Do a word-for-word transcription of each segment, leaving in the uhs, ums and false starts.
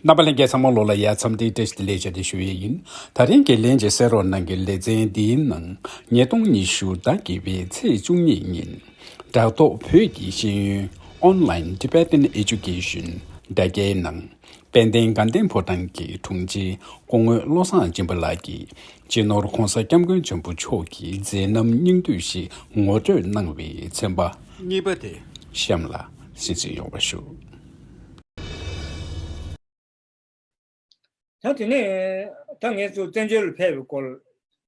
རྣམ་པ་ལྷན་རྒྱས་ཚང་མ་ལོ་ལ་ཡ་འཚམས་འདྲི་བཀྲ་ཤིས་བདེ་ལེགས་བྱ་སྟེ་ཞུ་ཡས་ཡིན། ད་རིང་གི་ལན་གྱི་གསན་རོགས་གནང་གི་ལེ་ཚན་འདིའི་ནང་ཉིས་སྟོང་ཉི་ཤུ་ཟླ་བརྒྱད་པའི་ཚེས་བཅུ་གཉིས་ཉིན་བྲག་ཐོག་བོད་ཀྱི་ཤེས་ཡོན་Online Tibetan Education དྲ་རྒྱའི་ནང་དཔལ་ལྡན་དགའ་ལྡན་ཕོ་བྲང་གི་དྲུང་ཆེ་སྐུ་ངོ་བློ་བཟང་སྦྱིན་པ་ལགས་ཀྱིས་སྤྱི་ནོར་༸གོང་ས་༸སྐྱབས་མགོན་ཆེན་པོ་མཆོག་གི་མཛད་རྣམ་སྙིང་བསྡུས་ཤིག་ངོ་སྤྲོད་གནང་བའི་ཚན་པ་གཉིས་པ་དེ་གཤམ་ལ་གསན་གཟིགས་ཡོང་བ་ཞུ། ད་དེ་ནས་ད་ངས་ཚུར་བཙན་བྱོལ་ལ་ཕེབས་པའི་སྐོར།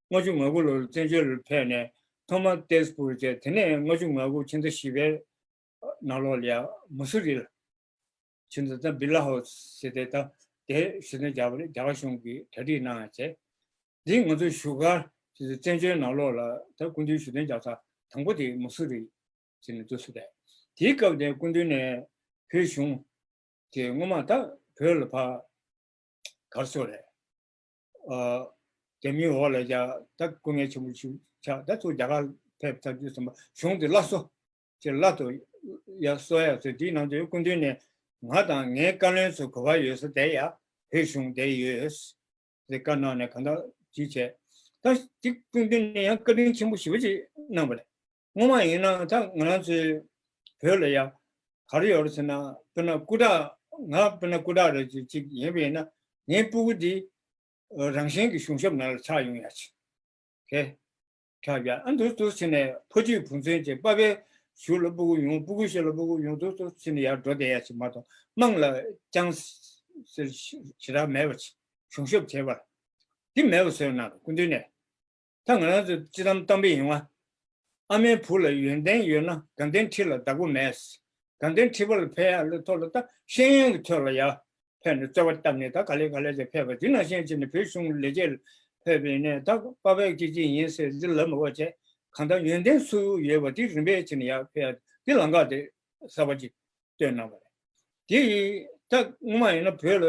ལྔ་བཅུ་ང་དགུ་ལོར་བཙན་བྱོལ་ལ་ཕེབས་ནས་ཐོག་མར་ཏེས་པུར་བྱས། དེ་ནས་ལྔ་བཅུ་ང་དགུ་ཕྱི་ཟླ་བཞི་པའི་ནང་ལོགས་ལ་ཡ་མུ་སུ་རི་ལ་ཕྱི་ཟླ་ད་བི་ལ་ཧོ་ཟེར་ཏེ་ད་དེ་ཞི་བདེ་རྒྱ་རྒྱ་གར་གཞུང་གིས་གྲ་སྒྲིག་གནང་བྱས། འདི་ང་ཚོའི་བཞུགས་སྒར་ཕྱི་ཟླ་བཙན་བྱོལ་ནང་ལོགས་ལ་ད་སྐུ་མདུན་ཞུ་སྟོན་རྒྱག་ས་དང་པོ་དེ་མུ་སུ་རི་ཟེར་ནས་འདུག་སེ་རེད། དེའི་སྐབས་དེ་སྐུ་མདུན་ནས་བོད་གཞུང་དེ་སྔོན་མ་ད་བོད་ལ་ཕར་གར་སོང་རེད། ཨ། རྒྱ་མིའི་འོག་ལ་ཡ་ད་སྐུ་ངལ་ཆེན་པོ་ཞིག་ཆགས། ད་ཚུར་རྒྱ་གར་ཕེབས་ཚར་དུས་ཙམ་པ་གཞུང་དེ་སླར་གསོ་ཅེས་སླར་དུ་ཡ་གསོ་ཡ་ཚོས་འདིའི་ནང་དུ་སྐུ་མདུན་ནས་ང་དང་ངའི་བཀའ་བློན་ཚོ་ག་པར་ཡོད་ས་དེ་ཡ་བོད་གཞུང་དེ་ཡོད། དེ་བཀའ་གནང་ནས་གང་ལྟར་ཅིག་བྱས། ད་ཅིག་སྐུ་མདུན་ནས་ཡང་བཀའ་དྲིན་ཆེན་པོ་ཞེ་པོ་ཅིག་གནང་བ་རེད། སྔོན་མ་ཡིན་ན་ད་ང་རང་ཚོའི་བོད་ལ་ཡ་ག་རེ་ཡོད་རེད་ཟེར་ན། དཔེར་ན་སྐུ་དྲག་ང་དཔེར་ན་སྐུ་དྲག་རེ་ཅིག་ཅིག་ཡིན་པ་ཡིན་ན། ངའི་སྤུ་གུ་འདི་རང་བཞིན་གྱི་གཞུང་ཞབས་ནང་ལ་ཆགས་ཡོང་ཡ་ཅིག་གེ་ཆགས་ཡ། ཨ་འདུག་འདུག་ཟེར་ནས་ཕ་ཇུས་བུ་མཚོན་བྱས། པ་ཕའི་གཞུག་ལ་སྤུ་གུ་ཡོང་། སྤུ་གུའི་གཞུག་ལ་སྤུ་གུ་ཡོང་། འདུག་འདུག་ཟེར་ནས་ཡར་འགྲོ་བསྡད་ཡ་ཅིག་མ་གཏོགས། དམངས་ལ་ཅང་ཞེ་དྲག་མེད་པ་ཅིག་གཞུང་ཞབས་བྱས་པ་འདི་མེད་པ་བཟོས་གནང་། སྐུ་མདུན་ནས་ད་ང་རང་ཚོ་སྤྱི་བཏང་གཏམ་དཔེ་ཡིན་པ། ཨ་མའི་བུ་ལ་ཡོན་ཏན་ཡོད་ན་དགའ་ལྡན་ཁྲི་ལ་བདག་པོ་མེད། དགའ་ལྡན་ཁྲི་པ་ལ་ཕེབས་ཡག་ལ་ཐོག་ལ་ད་ཤེས་ཡོན་གྱི་ཐོག་ལ་ཡ་ཕེབས་ནས་རྩོད་པ་བཏབ་ནས་ད་ག་ལེ་ག་ལེ་བྱས་ཕེབས་པ། འདི་ནང་བཞིན་བྱས་ནས་བོད་གཞུང་ལ་ལས་བྱེད་ལ་ཕེབས་པ་ཡིན་ནའི་ད་པ་ཕའི་སྐྱེས་ཆེན་ཡིན་ཟེར་འདི་ལབ་མ་དགོས་བྱས། གང་ལྟར་ཡོན་ཏན་སུ་ཡོད་པ་འདི་རིམ་པས་བྱས་ནས་ཡར་ཕེབས་ཡག་འདི་ལམ་ཁ་དེ་གསར་པ་ཅིག་བཏོད་གནང་བ་རེད། དེ་ཡིས་ད་སྔོན་མ་ཡིན་ན་བོད་ལ་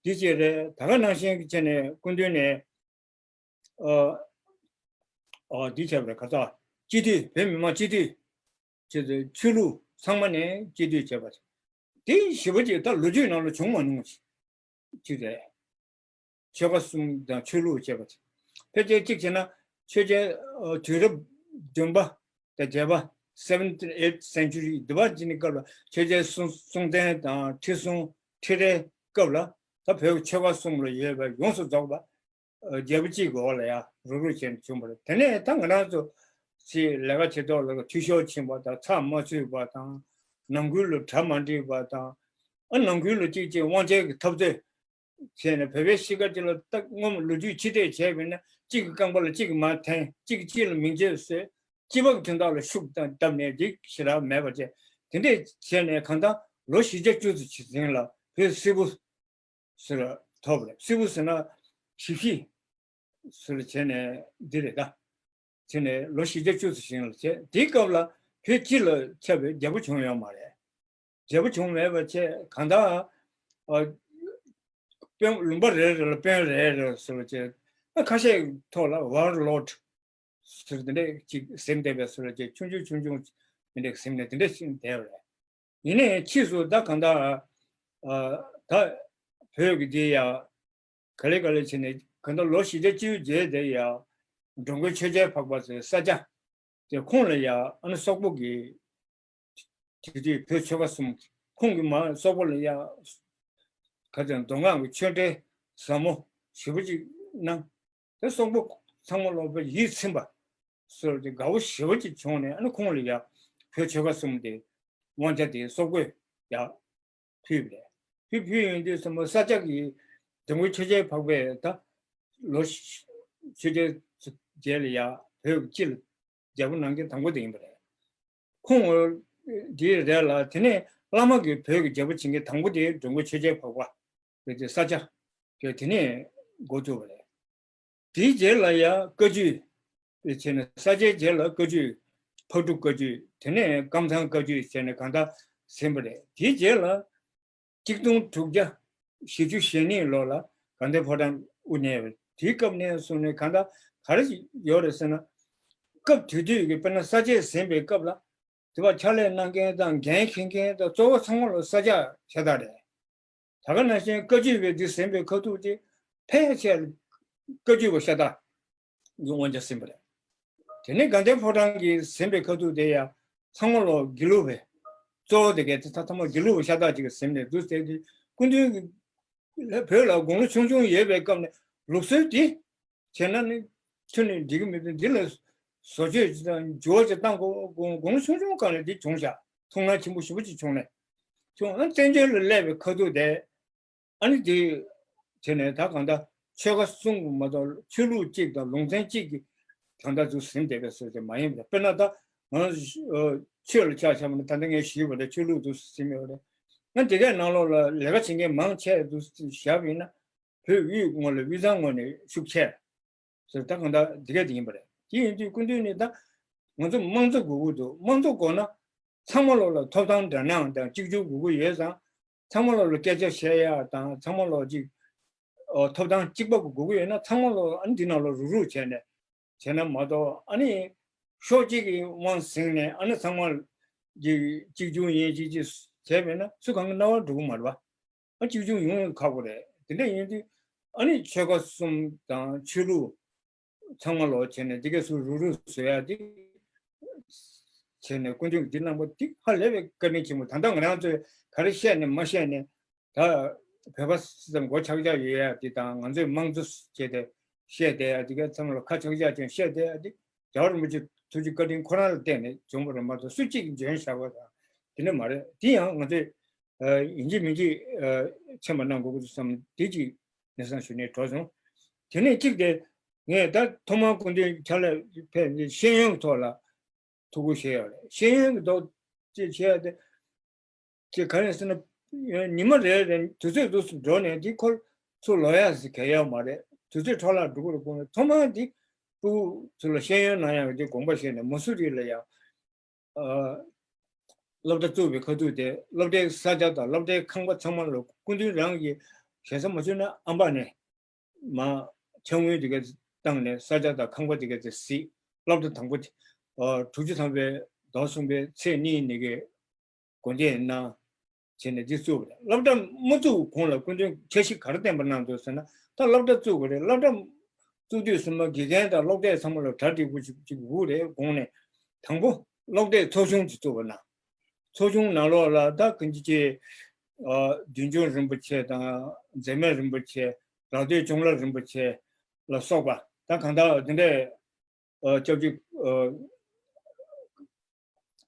འདི་བྱས་རེད། ད་ག་ནང་བཞིན་བྱས་ནས་སྐུ་མདུན་ནས། ཨ། ཨ། འདི་བྱས་པ་རེད། ག་ས་སྤྱི་འཐུས། བོད་མི་མང་སྤྱི་འཐུས་བྱས་ཏེ་ཆོས་ལུགས་ཚང་མ་ནས་སྤྱི་འཐུས་བྱས་པ་རེད། དེ་ཞེ་པོ་ཅིག་ད་ལོ་རྒྱུས་ནང་ལ་བྱུང་མ་མྱོང་ཅིག་རེད། ཆོལ་ཁ་གསུམ་དང་ཆོས་ལུགས་བྱས་པ་རེད། ཕལ་ཆེར་གཅིག་བྱས་ན་ཆོས་རྒྱལ་དུས་རབས་བདུན་པ་དང་བརྒྱད་པ། Seventh Eighth Century འདི་བར་གྱི་ནི་སྐབས་ལ་ཆོས་རྒྱལ་སྲོང་སྲོང་བཙན་དང་ཁྲི་སྲོང་ཁྲི་རལ་སྐབས་ལ་ད་བོད་ཆོལ་ཁ་གསུམ་ལ་ཡོད་པའི་ཡོངས་སུ་རྫོགས་པ་རྒྱལ་པོ་གཅིག་གི་འོག་ལ་ཡ་རུབ་རུབ་བྱས་ནས་བྱུང་བ་རེད། དེ་ནས་ད་ང་རང་ཚོ་ཅིག་ལས་ཀ་བྱེད་ཐོག་ལ་འཐུས་ཤོར་ཕྱིན་པ་དང་། ཚགས་མ་ཚུད་པ་དང་། ནང་ཁུལ་ལ་གྲ་མ་འགྲིག་པ་དང་། ཨ། ནང་ཁུལ་ལ་གཅིག་གཅིག་དབང་ཆའི་གི་འཐབ་རྩོད་བྱས་ནས་བོད་པའི་གཤིས་ཀ་དེ་ལ་ད་སྔོན་མ་ལོ་རྒྱུས་ཕྱིར་བལྟས་བྱས་པ་ཡིན་ན། གཅིག་གི་རྐང་པ་ལ་གཅིག་གིས་མར་འཐེན། གཅིག་གིས་གཅིག་ལ་མིང་ཆད་བཟོས། སྤྱི་པ་གི་དོན་དག་ལ་ཤུགས་བཏང་བཏབ་ནས་འདི་ཞེ་དྲག་མེད་པ་བྱས། དེ་འདྲས་བྱས་ནས་གང་ལྟར་ལོ་བཞི་བརྒྱ་བཅུ་ཙམ་ཞིག་རིང་ལ་བོད་སིལ་བུ་ཟེར་ཐོབ་པ་རེད། སིལ་བུ་ཟེར་ན་ཞི་བྱེད་ཟེར་བྱས་ནས་འདི་རེད་ད། བྱས་ནས་ལོ་བཞི་བརྒྱ་བཅུ་ཙམ་ཞིག་རིང་ལ་བྱས། དེའི་སྐབས་ལ་བོད་སྤྱི་ལ་ཁྱབ་པའི་རྒྱལ་པོ་བྱུང་ཡོད་མ་རེད། རྒྱལ་པོ་བྱུང་མེད་པ་བྱས། གང་ལྟར། ཨ། དཔོན། ལུང་པ་རེ་རེ་ལ་དཔོན་རེ་རེ་ཟེར་བ་བྱས། ཨ། ཁ་ཤས་ཐོག་ལ་ཝར་ལོཌ་ཟེར་དེ་འདྲས་ཅིག་ཟིན་བསྡད་པའི་ཟེར་བ་བྱས། ཆུང་ཆུང་ཆུང་ཆུང་དེ་འདྲས་ཟིན་ནས་དེ་འདྲས་ཟིན་བསྡད་པ་རེད། ཡིན་ནའི་ཕྱིས་སུ་ད་གང་ལྟར། ཨ། ད་བོད་ཀྱི་འདི་ཡ་ག་ལེ་ག་ལེ་བྱས་ནས་གང་ལྟར་ལོ་བཞི་བརྒྱ་བཅུ་རྗེས་དེ་ཡ་འགྲོ་མགོན་ཆོས་རྒྱལ་འཕགས་པ་ཟེར་ས་སྐྱ་དེ། ཁོང་ལ་ཡ་ཨ་ནི་སོག་པོ་གི་དེ་དུས་བོད་ཆོལ་ཁ་གསུམ། ཁོང་གིས་མར་སོག་པོ་ལ་ཡ་ག་ཚོད་མདོ་སྔགས་ཀྱི་ཆོས་འབྲེལ་ཟབ་མོ་ཞེ་པོ་ཅིག་གནང་། དེ་སོག་པོ་ཚང་མ་ལོག་པའི་ཡིད་ཚིམ་པ་སོགས་ཀྱི་དགའ་བོ་ཞེ་པོ་ཅིག་བྱུང་ནས། ཨ་ནི་ཁོང་ལ་ཡ་བོད་ཆོལ་ཁ་གསུམ་དེ་དབང་ཆ་དེ་སོག་པོས་ཡ་ཕུལ་བ་རེད། ཕུལ་ཕུལ་ཡོང་དུས་ཙམ་པ་ས་སྐྱ་གི་འགྲོ་མགོན་ཆོས་རྒྱལ་འཕགས་པས་ད་ལོ་ཆོས་རྒྱལ་རྗེས་ལ་ཡ་བོད་ཀྱི་སྤྱི་ལ་རྒྱལ་པོ་གནང་མཁན་དང་པོ་དེ་ཡིན་པ་རེད། ཁོང་འདི་རེད་ལ། དེ་ནས་བླ་མ་གིས་བོད་ཀྱི་རྒྱལ་པོ་བྱེད་མཁན་དང་པོ་དེ་འགྲོ་མགོན་ཆོས་རྒྱལ་འཕགས་པ་རེད་དེ། ས་སྐྱ་གི་དེ་ནས་འགོ་བཙུགས་པ་རེད། དེའི་རྗེས་ལ་ཡ་བཀའ་བརྒྱུད་བྱས་ནས། ས་སྐྱའི་རྗེས་ལ་བཀའ་བརྒྱུད། ཕག་གྲུ་བཀའ་བརྒྱུད། དེ་ནས་ཀམ་ཚང་བཀའ་བརྒྱུད་བྱས་ནས་གང་ལྟར་ཟིན་པ་རེད། དེའི་རྗེས་ལ་གཅིག་སྟོང་དྲུག་བརྒྱ་བཞི་བཅུ་ཞེ་གཉིས་ལོ་ལ་དགའ་ལྡན་ཕོ་བྲང་དབུ་བརྙེས་པ་རེད། དེའི་སྐབས་ནས་བཟུང་ནས་གང་ལྟར་ག་རེ་ཞིག་ཡོད་རེད་ཟེར་ན། སྐབས་དེ་དུས་ཀྱི་དཔེར་ན་ས་སྐྱ་ཟིན་པའི་སྐབས་ལ་དེ་བ་ཕྱག་ལས་གནང་མཁན་དང་འགན་འཁྱེར་མཁན་དང་གཙོ་བོ་ཚང་མ་ལ་ས་སྐྱ་ཤ་སྟག་རེད། ད་ག་ནང་བཞིན་བཀའ་བརྒྱུད་པའི་འདི་ཟིན་པའི་ཁ་ཐུག་དེ་ཕལ་ཆེར་བཀའ་བརྒྱུད་པ་ཤ་སྟག་གི་དབང་ཆ་ཟིན་པ་རེད། དེ་ནས་དགའ་ལྡན་ཕོ་བྲང་གི་ཟིན་པའི་ཁ་ཐུག་དེ་ཡང་ཚང་མ་ལོ་དགེ་ལུགས་པའི་གཙོ་བོ་དེ་གའི་ཚང་མ་དགེ་ལུགས་པ་ཤ་སྟག་ཅིག་གིས་ཟིན་ནས་འདུག་ཟེར་དུས། སྐུ་མདུན་གྱི་བོད་ལ་དགུང་ལོ་ཆུང་ཆུང་ཡོད་པའི་སྐབས་ནས་ལུགས་སྲོལ་འདི་བྱས་ན་ནི་ཁྱོན་ནས་འགྲིག་གི་མི་འདུག་འདི་ལ་བཟོ་བཅོས་ཅིག་དང་འགྱུར་བ་ཅིག་བཏང་དགོས། དགུང་ལོ་ཆུང་ཆུང་སྒང་ནས་འདི་བྱུང་ཤག་ཐུགས་སྣང་ཆེན་པོ་ཞེ་པོ་ཅིག་བྱུང་ནས། བྱུང་ཨ་བཙན་བྱོལ་ལ་སླེབས་པའི་ཁ་ཐུག་དེ། ཨ་ནི་དེ་བྱས་ནས་ད་གང་ལྟར་ཆོལ་ཁ་གསུམ་མ་གཏོགས་ཆོས་ལུགས་གཅིག་དང་ལུང་ཚན་གཅིག་གི་གང་ལྟར་ཚུར་ཟིན་བསྡད་པའི་སྲོལ་དེ་མ་ཡིན་པ། དཔེར་ན་ད་ང་ཆོས་ལ་ཆ་བཞག་པ་ན་ད་ལྟ་ངས་ཞུས་པ་རེད། ཆོས་ལུགས་དུ་ཟིན་ཡོད་རེད། ང་དེ་གའི་ནང་ལོགས་ལ་ལས་ཀ་བྱེད་མཁན་མང་ཆེ་དུ་བཞག་པ་ཡིན་ན་བོད་དབུས་ངོས་ལ་དབུས་གཙང་ངོས་ནས་ཤུགས་ཆེ། ཟེར་ད་གང་ལྟར་འདི་ག་དེ་ཡིན་པ་རེད། དེ་ཡིན་དུས་སྐུ་མདུན་ནི་ད་ང་ཚོ་དམངས་གཙོ་དགོས་ཀྱི་འདུག་དམངས་གཙོ་དགོས་ན་ཚང་མ་ལོག་ལ་ཐོབ་ཐང་འདྲ་མཉམ་དང་གཅིག་གྱུར་དགོས་ཀྱི་ཡོད་ཙང་། ཚང་མ་ལོག་ལ་སྐད་ཆ་བཤད་ཡ་དང་ཚང་མ་ལོག་ཅིག་ཨོ་ཐོབ་ཐང་གཅིག་པ་དགོས་ཀྱི་ཡོད་ན་ཚང་མ་ལོག་ཨ་ནི་འདི་ནང་ལོག་རུག་རུག་བྱས་ནས་བྱས་ན་མ་གཏོགས། ཨ་ནི་ཕྱོགས་གཅིག་གི་དབང་ཟིན་ནས་ཨ་ནི་ཚང་མ་གཅིག་གཅིག་གྱུར་ཡིན་གཅིག་གཅིག་བྱས་མེད་ན་སུ་གང་གི་རྣ་བར་འགྲོ་གི་མ་རེད་པ། ཨ་གཅིག་མཇུག་ཡོང་ཡང་ཁག་པོ་རེད། དེ་འདྲ་ཡིན་དུས་ཨ་ནི་ཆོལ་ཁ་གསུམ་དང་ཆོས་ལུགས་ཚང་མ་ལོག་བྱས་ནས་འདི་ག་སུ་རུག་རུག་བཟོ་ཡ་འདི་བྱས་ནས་སྐུ་མདུན་འདི་གནང་པ་འདི་ཧ་ལས་པའི་བཀའ་དྲིན་ཆེན་པོ། ད་ལྟ་ང་རང་ཚོས་ག་རེ་བཤད་ནས་མ་བཤད་ནས་ད་བོད་པ་སི་ཙམ་མགོ་ཆག་ཆག་ཡོད་ཡ་འདི་དང་ང་ཚོས་དམངས་གཙོ་བྱས་ཏེ་བཤད་བསྡད་ཡ་འདི་ག་ཚང་མ་ལ་ཁ་ཆག་ཆག་ཅན་བཤད་བསྡད་ཡ་འདི། རྒྱལ་བ་རིན་པོ་ཆེ་ཐུགས་རྗེ་བཀའ་དྲིན་ཁོ་རང་ལ་བརྟེན་ནས་བྱུང་བ་རེད་མ་གཏོགས་སུ་གཅིག་གིས་འཇོན་བཞག་པ་དང་དེ་འདྲ་མ་རེད། དེ་ཡང་ང་ཚོས་ཡིན་གཅིག་མིན་གཅིག་མཚན་པ་གནང་དགོས་ཀྱི་འདུག་བསམ་དེ་གཅིག་ངས་བསམ་ཞུ་ནས་གྲོལ་སོང་། དེ་ནས་གཅིག་དེ་ངས་ད་ཐོག་མར་སྐུ་མདུན་ཕྱག་ལས་ཕེབས་ནས་ཤེས་ཡོན་ཐོག་ལ་ཐུགས་ཁུར་བཞེས་ཡོད་རེད། ཤེས་ཡོན་གྱི་ཐོག་ཅེས་བྱས་ཏེ། ཅེས་ག་རེ་ཟེར་ན། ཉི་མ་རེ་རེ་དུས་ཚོད་འདུག་སུ་འགྲོ་ནས་འདི་ཁོ་ཚུར་ལོག་ཡག་ཟེར་གལ་ཡོད་མ་རེད། དུས་ཚོད་འཕྲོ་བརླག་འགྲོ་གི་རེད། དགོངས་ནས་ཐོག་མར་འདི་སྤུ་གུ་ཚོ་ལ་ཤེས་ཡོན་གནང་ཡག་གི་འདི་དགོངས་པ་བཞེས་ནས་མ་སུ་རི་ལ་ཡང་སློབ་གྲྭ་བཙུགས་པའི་ཁ་ཐུག་དེ་སློབ་གྲྭའི་ས་ཆ་དང་སློབ་གྲྭའི་ཁང་པ་ཚང་མ་ལ་སྐུ་མདུན་རང་གི་ཞེ་ས་མ་བྱུང་ན་ཨམ་པ་ནས། མ་ཕྱག་དངུལ་དེ་ག་བཏང་ནས་ས་ཆ་དང་ཁང་པ་དེ་ག་དེ་གཟིགས། སློབ་གྲྭ་དང་པོ་དེ་དྲུག་ཅུ་ཐམ་པའི་ཟླ་གསུམ་པའི་ཚེས་གཉིས་ནས་གི་དགོན་སྡེ་གནང་བྱས་ནས་འདི་བཙུགས་པ་རེད། སློབ་གྲྭ་མ་བཙུགས་གོང་ལ་སྐུ་མདུན་འཆར་གཞི་ག་རེ་བཏིང་པ་གནང་འདུག་ཟེར་ན། ད་སློབ་གྲྭ་བཙུགས་པ་རེད། སློབ་གྲྭ་བཙུགས་དུས་ཙམ་པ་དགེ་རྒན་དང་སློབ་གྲྭས་ཚང་མ་ལ་གྲ་སྒྲིག་པོ་ཅིག་ཅིག་དགོས་རེད། གོང་ནས་དང་པོ་སློབ་གྲྭའི་ཚོགས་ཆུང་ཅིག་བཙུགས་པ་གནང་། ཚོགས་ཆུང་ནང་ལོགས་ལ་ད་གང་ཅི་ཅི། བདུད་འཇོམས་རིན་པོ་ཆེ་དང་མཛད་མེད་རིན་པོ་ཆེ། རག་སྟོད་གཅུང་ལ་རིན་པོ་ཆེ་ལ་སོགས་པ་ད་གང་ལྟར་དེ་འདྲས་སྐྱབས་བཅོལ་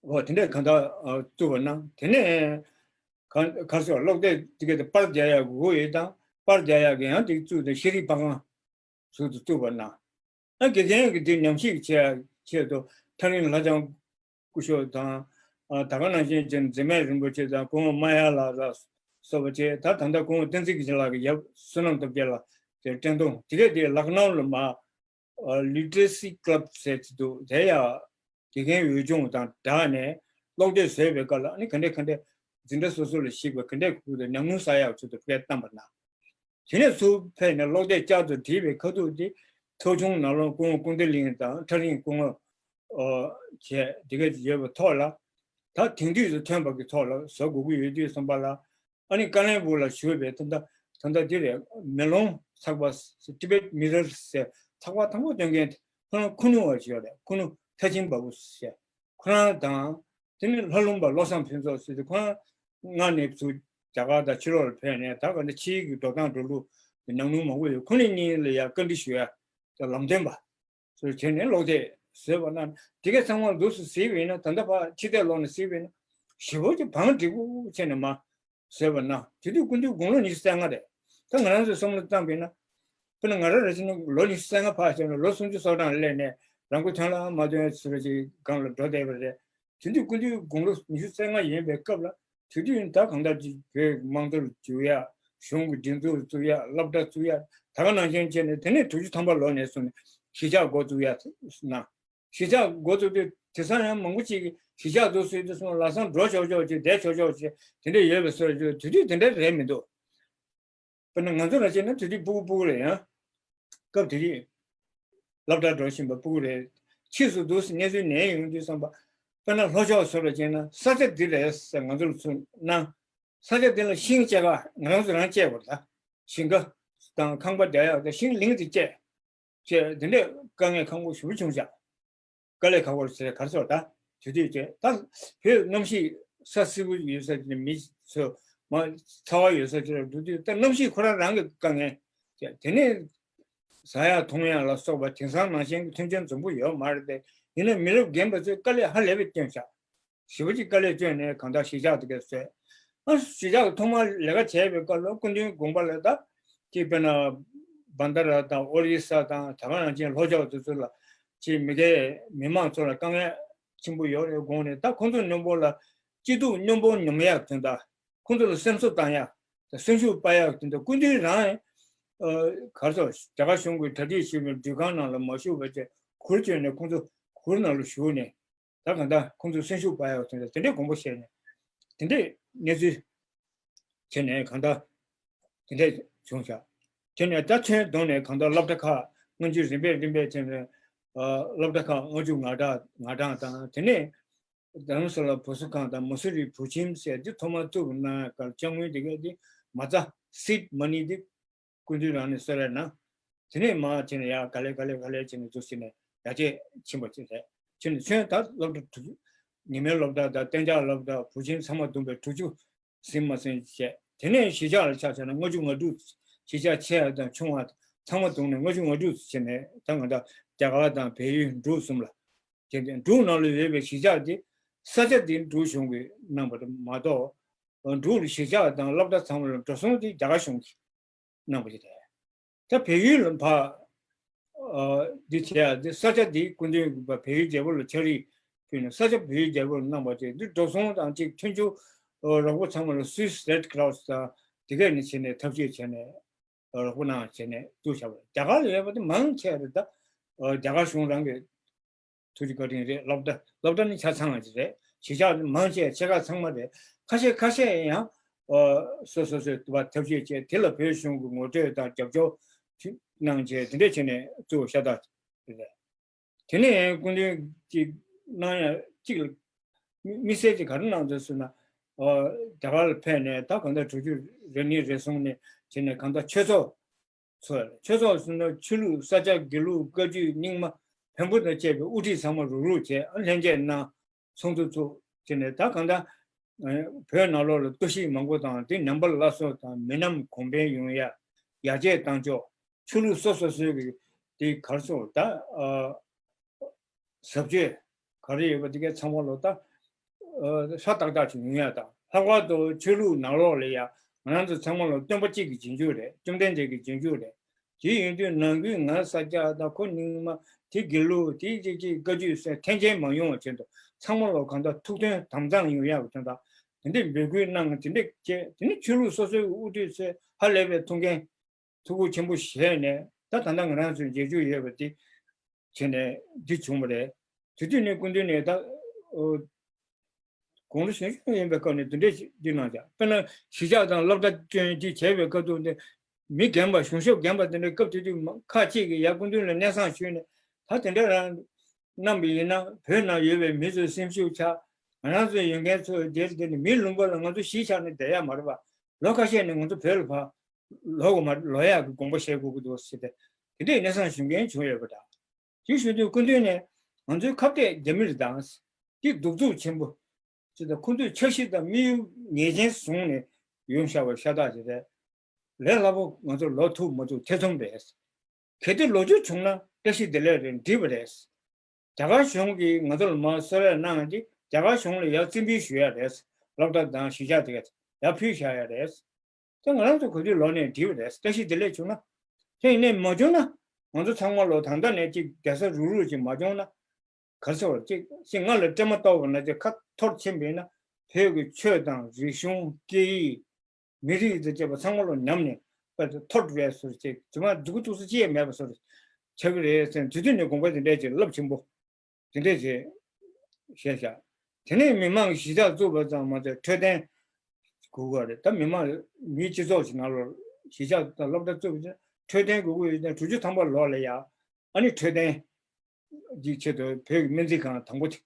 འོ་དེ་འདྲས་གང་ལྟར་བཙུགས་པ་གནང་། དེ་ནས་ག་ག་སོགས་སློབ་དེབ་དེ་ག་དེ་པར་རྒྱག་ཡག་དགོས་ཡོད་དང་པར་རྒྱག་ཡག་གི་ཡང་དེ་བཙུགས་ཏེ་ཤེས་རིག་པར་ཁང་ཟུར་དུ་བཙུགས་པ་གནང་། ཨ་དགེ་རྒན་གྱི་འདི་ཉམས་ཞིབ་བྱེད་ཆེད་དུ་ཐག་རིང་ལྷ་ལྕམ་སྐུ་ཞབས་དང་། ཨ་ད་ག་ནང་བཞིན་ཅན་མཛད་མེད་རིན་པོ་ཆེ་དང་སྐུ་ངོ་མ་ཡ་ལགས་ལ་སོགས་པ་བཅས། ད་ད་ལྟ་སྐུ་ངོ་བསྟན་འཛིན་དགེ་ཆེ་ལགས་ཀྱི་ཡབ་བསོད་ནམས་སྟོབས་རྒྱལ་ལགས་དེ་བཀྲས་མཐོང་དེ་གས་དེ་ལག་ནའོ་ལ་མ་ལི་ཊི་རེ་སི་ཀི་ལབ་ཟེར་གྱི་འདུག་དེ་ཡང་དགེ་རྒན་འོས་སྦྱོང་དང་སྦྲགས་ནས་སློབ་དེབ་བཟོས་པའི་སྐབས་ལ་ཨ་ནི་ག་འདྲས་ག་འདྲས་འཛིན་གྲྭ་སོ་སོ་ལ་གཞིགས་པའི་ག་འདྲས་ཁུལ་དུ་ཉམས་མྱོང་བསགས་ཡག་ཚུལ་དུ་སྤེལ་བཏང་པ་གནང་། དེ་ནས་ཚུར་ཕེབས་ནས་སློབ་དེབ་བསྐྱར་དུ་བྲིས་པའི་ཁ་ཐུག་དེ་ཚོགས་ཆུང་ནང་ལོགས་སྐུ་ངོ་ཀུན་བདེ་གླིང་དང་ཐག་རིང་སྐུ་ངོ་བཅས་དེ་ག་ཡོད་པའི་ཐོག་ལ་ད་དེང་དུས་སུ་ཐོན་པ་གི་ཐོག་ལ་བཟོ་དགོས་ཀྱི་ཡོད་དུས་བསམ་པ་ལ། ཨ་ནི་ཀ་ལན་སྦུག་ལ་བཞུགས་པའི་ད་ལྟ་ད་ལྟ་འདི་རེད། མེ་ལོང་ཚགས་པ་Tibet Mirror ཟེར་ཚགས་པ་དང་པོ་སྟོན་མཁན་དེ་ཁོ་རང་ཁུ་ནུ་བ་ཞིག་ཡོད་རེད། ཁུ་ནུ་ཐ་ཆིན་བ་བུ་ཟེར་ཁོ་རང་དང་། དེ་ནས་ལྷ་ལུང་པ་བློ་བཟང་ཕུན་ཚོགས་ཟེར་དུས་ཁོ་རང་སྔར་ནས་ཚུར་རྒྱ་གར་དང་ཕྱི་ལོགས་ལ་ཕེབས་ནས་ད་ག་ནས་ཕྱིའི་གི་འགྲོ་སྟངས་འགྲོ་ལུགས་ཀྱི་ཉམས་མྱོང་མང་པོ་ཡོད། ཁོ་གཉིས་ལ་ཡང་བཀའ་འདྲི་ཞུ་ཡ་ལམ་སྟོན་པ་ཚོར་བྱས་ནས་སློབ་དེབ་བཟོས་པ་ན་དེ་གས་ཚང་མ་འདུག་སེ་གཟིགས་པ་ཡིན་ན་ད་ལྟ་ཕར་ཕྱི་བལྟས་ལོག་ནས་གཟིགས་པ་ཡིན་ན་ཞེ་པོ་ཅིག་བང་སྒྲིག་པོ་བྱས་ནས་མ་བཟོས་པ་ན་དེ་དུས་སྐུ་མདུན་དགུང་ལོ་ཉི་ཤུ་རྩ་ལྔ་རེད། ད་ང་རང་ཚོས་བསམ་བློ་བཏང་པ་ཡིན་ན། དཔེར་ན་ང་རང་རེ་བྱས་ན་ལོ་ཉི་ཤུ་རྩ་ལྔ་ཕར་བཞག་ནས་ལོ་སུམ་ཅུ་སོ་གྲངས་སླེབས་ནས་རང་མགོ་ཐོན་ལ་མ་ཐོན་ཟེར་བ་ཅིག་སྒང་ལ་འགྲོ་བསྡད་པ་རེད། དེ་དུས་སྐུ་མདུན་དགུང་ལོ་ཉི་ཤུ་རྩ་ལྔ་ཡིན་པའི་སྐབས་ལ་དེ་དུས་ད་གང་ལྟར་ཅིག་བོད་དམངས་གཙོ་ལ་འཇུག་ཡ། གཞུང་གི་སྒྲིག་འཛུགས་བཙུགས་ཡ། སློབ་གྲྭ་བཙུགས་ཡ། ད་ག་ནང་བཞིན་བྱས་ནས་དེ་ནས་དྲུག་ཅུ་ཐམ་པ་ལོ་ནས་བཟུང་ནས་གཞིས་ཆགས་འགོ་བཙུགས་ཡ་གནང་། གཞིས་ཆགས་འགོ་བཙུགས་དུས་དེང་སང་ཡང་མང་པོ་ཅིག་གིས་གཞིས་ཆགས་འདུག་ཟེར་དུས་སོང་ལམ་སང་འགྲོ་ཆོག་ཆོག་ཅིག་བསྡད་ཆོག་ཆོག་ཅིག་དེ་འདྲ་ཡོད་པའི་སྲོལ་ཅིག་དེ་དུས་དེ་འདྲ་རེད་མི་འདུག་དཔེར་ན་ང་ཚོ་ལ་བྱས་ན་དེ་དུས་སྤུ་གུ་སྤུ་གུ་རེད་ཡང་། སྐབས་དེ་དུས་སློབ་གྲྭར་འགྲོ་བཞིན་པ་སྤུ་གུ་རེད། ཕྱིས་སུ་འདུག་སེ་གནས་ཚུལ་ནན་ཡོང་དུས་བསམ་པ། དཔེར་ན་ལྷོ་ཕྱོགས་ཚོ་ལ་བྱས་ན་ས་ཆ་འདི་རེད་ཟེར་ང་ཚོ་ལ་ཚུར་གནང་། ས་ཆ་དེ་ལ་ཤིང་བཅད་ག་ང་རང་ཚོ་རང་བཅད་དགོས་རེད་ད། ཞིང་ཁ་དང་ཁང་པ་རྒྱག་ཡག་དང་ཤིང་ལིང་དེ་བཅད། བཅད་དེ་འདྲས་དཀའ་ངལ་ཁག་པོ་ཞེ་པོ་བྱུང་ཤག་དཀའ་ལས་ཁག་པོ་ཟེར་ག་རེ་ཟེར་ད། དེ་དུས་བཅད་ད་བོད་གནམ་གཤིས་ས་བསིལ་པོ་ཡོད་ས་ཅིག་ནས་མི་ཚོ་མ་ཚ་བ་ཡོད་ས་ཅིག་ལ་འགྲོ་དུས་ད་གནམ་གཤིས་ཁོ་རང་རང་གི་དཀའ་ངལ་བཅད། དེ་ནས་ཟ་ཡག་འཐུང་ཡག་ལ་སོགས་པ་དེང་སང་ནང་བཞིན་གྱི་མཐུན་རྐྱེན་འཛོམས་པོ་ཡོད་མ་རེད་དེ། ཡིན་ན་མི་རབས་རྒན་པ་ཚོས་དཀའ་ལས་ཧ་ལས་པའི་བསྐྱོན་ཤག་ཞེ་པོ་ཅིག་དཀའ་ལས་བསྐྱོན་ནས་གང་ལྟར་གཞིས་ཆགས་དེ་གས་བཟོས། ཨ་གཞིས་ཆགས་ཐོག་མར་ལས་ཀ་བྱས་པའི་སྐབས་ལ་སྐུ་མདུན་དགོངས་པ་ལ་ད་ཅིག་དཔེར་ན་བན་ད་ར་དང་ཨོ་རི་ས་དང་ད་ག་ནང་བཞིན་ལྷོ་ཕྱོགས་དེ་ཚོ་ལ་ཅིག་མི་སྒེར་མི་མང་ཚོ་ལ་དཀའ་ངལ་ཆེན་པོ་ཡོད་རེད་དགོངས་ནས། ད་ཁོང་ཚོ་མཉམ་པོ་ལ་སྐྱིད་སྡུག་མཉམ་པོ་མྱོང་ཡག་དོན་དག་ཁོང་ཚོ་ལ་སེམས་གསོ་བཏང་ཡག་དང་སེམས་ཤུགས་སྤར་ཡག་དོན་དག་སྐུ་མདུན་རང་ག་རེ་ཟེར་རྒྱ་གར་གཞུང་གིས་གྲ་སྒྲིག་ཞུས་པའི་འགྲུལ་ཁང་ནང་ལ་མ་ཞུགས་པ་བྱས་གུར་བཅོལ་ནས་ཁོང་ཚོ་གུར་ནང་ལ་བཞུགས་ནས། ད་གང་ལྟར་ཁོང་ཚོ་སེམས་ཤུགས་སྤར་ཡག་དེ་འདྲ་དེ་འདྲའི་དགོངས་པ་བཞེས་ནས་དེ་འདྲའི་གནས་ཚུལ་བྱས་ནས་གང་ལྟར་དེ་འདྲས་བྱུང་ཤག་དེ་ནས་ད་ཚོན་བསྡོམས་ནས་གང་ལྟར་སློབ་གྲྭ་ཁག་སྔོན་ཆད་རིམ་པས་རིམ་པས་བྱས་ནས་སློབ་གྲྭ་ཁག་ལྔ་བཅུ་ང་གྲངས་ང་གྲངས་དང་། དེ་ནས་རྡ་རམ་ས་ལ་བུ་གསོ་ཁང་དང་མ་སུ་རི་བུ་ཁྱིམ་ཟེར་འདི་ཐོག་མར་བཙུགས་གནང་ཡག་གི་ཅ་དངོས་དེ་གས་འདི་མ་རྩ་seed money་འདི་སྐུ་མདུན་རང་ནས་གསོལ་རས་གནང་། དེ་ནས་མར་བྱས་ནས་ཡར་ག་ལེ་ག་ལེ་ག་ལེ་བྱས་ནས་འདུག་སེ་ནས་ཡར་རྒྱས་ཕྱིན་པ་ཅིག་རེད། ཕྱིན་ནས་ཚུན་ད་སློབ་གྲྭ་དྲུག་ཅུ། ཉི་མའི་སློབ་གྲྭ་དང་གཏན་འཇགས་སློབ་གྲྭ་བུ་ཆེན་ཚང་མ་བསྡོམས་པས་དྲུག་ཅུ་ཟིན་མ་ཟིན་བྱས། དེ་ནས་གཞིས་ཆགས་ལ་ཆ་བཞག་ན་ལྔ་བཅུ་ང་དྲུག་གཞིས་ཆགས་ཆེ་བ་དང་ཆུང་བ་ཚང་མ་བསྡོམས་ནས་ལྔ་བཅུ་ང་དྲུག་བྱས་ནས་ད་ང་ད་རྒྱ་གར་དང་བལ་ཡུལ་འབྲུག་གསུམ་ལ། དེ་ནས་འབྲུག་ནང་ལ་ཡོད་པའི་གཞིས་ཆགས་དེ་ས་ཆ་དེ་འབྲུག་གཞུང་གིས་གནང་བ་མ་གཏོགས། འབྲུག་ལ་གཞིས་ཆགས་དང་སློབ་གྲྭ་ཚང་མ་ལ་འགྲོ་སོང་དེ་རྒྱ་གར་གཞུང་གིས་གནང་བ་ཞིག་རེད། ད་བལ་ཡུལ་ལ་ཕར་འདི་བྱས་ཡ་འདི་ས་ཆ་འདི་སྐུ་མདུན་གྱིས་བལ་ཡུལ་རྒྱལ་པོ་ལ་ཕྱག་བྲིས་ཕུལ་ནས་ས་ཆ་བལ་ཡུལ་རྒྱལ་པོ་ལ་གནང་བ་བཅས་འདི་འགྲོ་སོང་དང་གཅིག་མཐུན་འགྱུར་རོགས་པ་ཚང་མ་ལ་Swiss Red Cross་དང་དེ་གས་ནས་བྱས་ནས་ཐབས་ཤེས་བྱས་ནས་རོགས་པ་གནང་བྱས་ནས་བཙུགས་བཞག་པ་རེད། རྒྱ་གར་ལ་ཡོད་པ་དེ་མང་ཆེ་རེད། ད་རྒྱ་གར་གཞུང་རང་གི་ཐུགས་རྗེ་བཀའ་དྲིན་རེད། སློབ་གྲྭ་སློབ་གྲྭ་ནི་ཆ་ཚང་བ་ཞིག་རེད། གཞིས་ཆགས་ནི་མང་ཆེ་ཆེ་ཁག་ཚང་མ་རེད། ཁ་ཤས་ཁ་ཤས་ཡང་ཨོ་སོ་སོ་སོའི་བ་ཐབས་ཤེས་བྱས་དེ་ལ་བོད་གཞུང་གི་ངོ་སྤྲོད་དང་རྒྱབ་སྐྱོར་གནང་བྱས་དེ་འདྲས་བྱས་ནས་གཙོ་བོ་ཤ་སྟག་རེད། དེ་ནས་སྐུ་མདུན་གྱིས་གནང་ཡ་གཅིག་ལ་དམིགས་བསལ་གྱི་ག་རེ་གནང་འདུག་ཟེར་ན། ཨོ་རྒྱ་གར་ལ་ཕེབས་ནས་ད་གང་ལྟར་དྲུག་ཅུ་རེ་གཉིས་རེ་གསུམ་ནས་བྱས་ནས་གང་ལྟར་ཆོས་ཚོགས། ཚོགས། ཆོས་ཚོགས་ཟེར་ན་ཆོས་ལུགས་ས་སྐྱ་དགེ་ལུགས་བཀའ་བརྒྱུད་རྙིང་མ་བོན་པོ་དང་བཅས་པའི་དབུ་ཁྲིད་ཚང་མ་རུག་རུག་བྱས་ལྷན་རྒྱས་གནང་། ཚོགས་འདུ་ཚོགས་བྱས་ནས་ད་གང་ལྟར་བོད་ནང་ལོགས་ལ་གཏོར་བཤིག་མང་པོ་དང་དེ་ནང་པ་སླར་གསོ་དང་མི་རྣམས་གོང་འཕེལ་ཡོང་ཡ། ཡར་རྒྱས་བཏང་ཕྱོགས་ཆོས་ལུགས་སོ་སོ་སོའི་གི་དེ་གར་སོང་ད། ཟབ་ཆོས་ག་རེ་ཡོད་པ་དེ་གའི་ཚང་མ་ལོ་ད་ཧྲ་ཏག་ཏག་ཅིག་ཡོང་ཡ་དང་། ལྷག་པར་དུ་ཆོས་ལུགས་ནང་ལོགས་ལ་ཡ་ང་རང་ཚོ་ཚང་མ་ལོ་སྟོན་པ་གཅིག་གི་རྗེས་འཇུག་རེད། བཅོམ་ལྡན་འདས་ཀྱི་རྗེས་འཇུག་རེད། དེ་ཡིན་དུས་ནང་ཁུལ་ང་ས་སྐྱ་དང་ཁོ་རྙིང་མ་དེ་དགེ་ལུགས་དེ་ཅིག་ཅིག་བཀའ་བརྒྱུད་ཟེར་འཐེན་འཁྱེར་མ་ཡོང་བ་བྱས་འདུག་ཚང་མ་ལོ་གང་ལྟར་ཐུགས་མཐུན་དམ་གཙང་ཡོང་ཡག་གི་དོན་དག་དེ་འདྲའི་འབོད་སྐུལ་གནང་དེ་འདྲས་བྱས། དེ་ནི་ཆོས་ལུགས་སོ་སོའི་དབུ་ཁྲིད་ཚོས་ཧ་ལས་པའི་ཐུགས་འགན་ཐུགས་ཁུར་ཆེན་པོ་བཞེས་ནས་ད་ད་ལྟ་ང་རང་ཚོའི་རྗེས་འཇུག་ཡོད་པ་དེ་བྱས་ནས་འདི་བྱུང་བ་རེད། དེ་དུས་ནས་སྐུ་མདུན་ནས་ད་ཨོ་དགུང་ལོ་གཞོན་གཞོན་ཡིན་པའི་སྐབས་ནས་འདི་འདྲས་ཞིག་འདི་གནང་བྱ། དཔེར་ན་གཞིས་ཆགས་དང་སློབ་གྲྭ་བསྐྲུན་འདི་བྱས་པའི་སྐབས་དུ་འདི་མི་རྒན་པ་གཞུང་ཞབས་རྒན་པ་དེ་འདྲའི་སྐབས་དེ་དུས་མ་ཁག་ཅིག་གིས་ཡར་སྐུ་མདུན་ལ་གནས་བསང་ཞུས་ནས་ད་དེ་འདྲ་རང་གནང་བ་ཡིན་ན་བོད་ནང་ཡོད་པའི་མི་ཚོའི་སེམས་ཤུགས་ཆག་ང་རང་ཚོའི་ཡོད་མཁན་ཚོ་དེར་དེ་ནི་མི་ལུང་པ་ལ་ང་ཚོ་གཞིས་ཆགས་ནས་བསྡད་ཡ་མ་རེད་པ། ལོ་ཁ་ཤས་ནས་ང་ཚོ་བོད་ལ་ཕར་ལོག་དགོས་མ་ལོག་ཡག་གི་དགོངས་པ་བཞེས་དགོས་ཀྱི་འདུག་ཟེར་ཏེ་དེ་འདྲའི་གནས་སྟངས་ཞུ་མཁན་བྱུང་ཡོད་པ་འདྲ། དེ་ཞུ་དུས་སྐུ་མདུན་ནས་ང་ཚོའི་ཁ་གཏད་རྒྱ་མི་རེད་དང་། དེ་གདུག་རྩུབ་ཆེན་པོ་ཅིག་དང་ཁོ་ཚོས་འཆར་གཞི་དང་དམིགས་ཡུལ་ངེས་ཅན་བཟུང་ནས་ཡོང་བཞག་པ་ཤ་སྟག་ཅིག་རེད། ལས་སླ་པོ་ང་ཚོ་ལོག་ཐུབ་མ་ཐུབ་ཐེ་ཚོམ་རེད། གལ་ཏེ་ལོག་རྒྱུ་བྱུང་ན་བཀྲ་ཤིས་བདེ་ལེགས་རེད། འགྲིག་པ་རེད། རྒྱ་གར་གཞུང་གིས་ང་ཚོ་ལ་མར་གསོལ་རས་གནང་ཡང་དེ་རྒྱ་གར་གཞུང་ལ་ཡར་རྩིས་འབུལ་ཞུ་ཡ་རེད། སློབ་གྲྭ་དང་གཞིས་ཆགས་དེ་ག་ཡར་ཕུལ་བཞག་ཡ་རེད། དེ་ང་རང་ཚོ་ག་དུས་ལོག་ནས་འགྲིག་པ་རེད། བཀྲ་ཤིས་བདེ་ལེགས་བྱུང་ན། དེ་ཡིན་ནའི་མ་བྱུང་ན་ང་ཚོ་ཚང་མ་ལོ་ད་ལྟ་ནས་ཅིག་རྒྱལ་ས་རུག་རུག་ཅིག་མ་བྱུང་ན། ག་རེ་ཟེར་བ་ཅིག་ཅིག་སྔར་ལ་སྤྲད་མ་གཏོགས་པ་ན་ཅིག་ཁ་འཐོར་ཕྱིན་པ་ཡིན་ན་བོད་ཀྱི་ཆོས་དང་རིག་གཞུང་སྐད་ཡིག་མི་རིགས་དང་བཅས་པ་ཚང་མ་ལོ་ཉམས་ནས་དཔེ་ཐོར་བྲལ་སོར་ཅིག་དུ་མ་འདུག་ཏུ་སུ་ཅི་ཡང་མེད་པ་སོར་ཆགས་ཀྱི་རེད་ཟེར། དེ་དུས་ནས་དགོངས་པ་དེ་འདྲས་ཅིག་རླབས་ཆེན་པོ་དེ་འདྲས་ཅིག་བཤད་བཞག་དེ་ནས་མི་མང་གི་གཞིས་ཆགས་བཙུགས་པ་ཙམ་མ་ཟད་འཕྲོད་བསྟེན་དགོས་ཀྱི་རེད། ད་མི་མང་མིའི་སྤྱི་ཚོགས་ཀྱི་ནང་ལོགས་གཞིས་ཆགས་དང་སློབ་གྲྭ་བཙུགས་པ་ཙམ་འཕྲོད་བསྟེན་དགོས་ཀྱི་ཡོད་ཙང་དྲུག་ཅུ་ཐམ་པ་ལོག་ལ་ཡ་ཨ་ནི་འཕྲོད་བསྟེན་གྱི་ཆེད་དུ་བོད་ཀྱི་སྨན་རྩིས་ཁང་དང་པོ་དེ་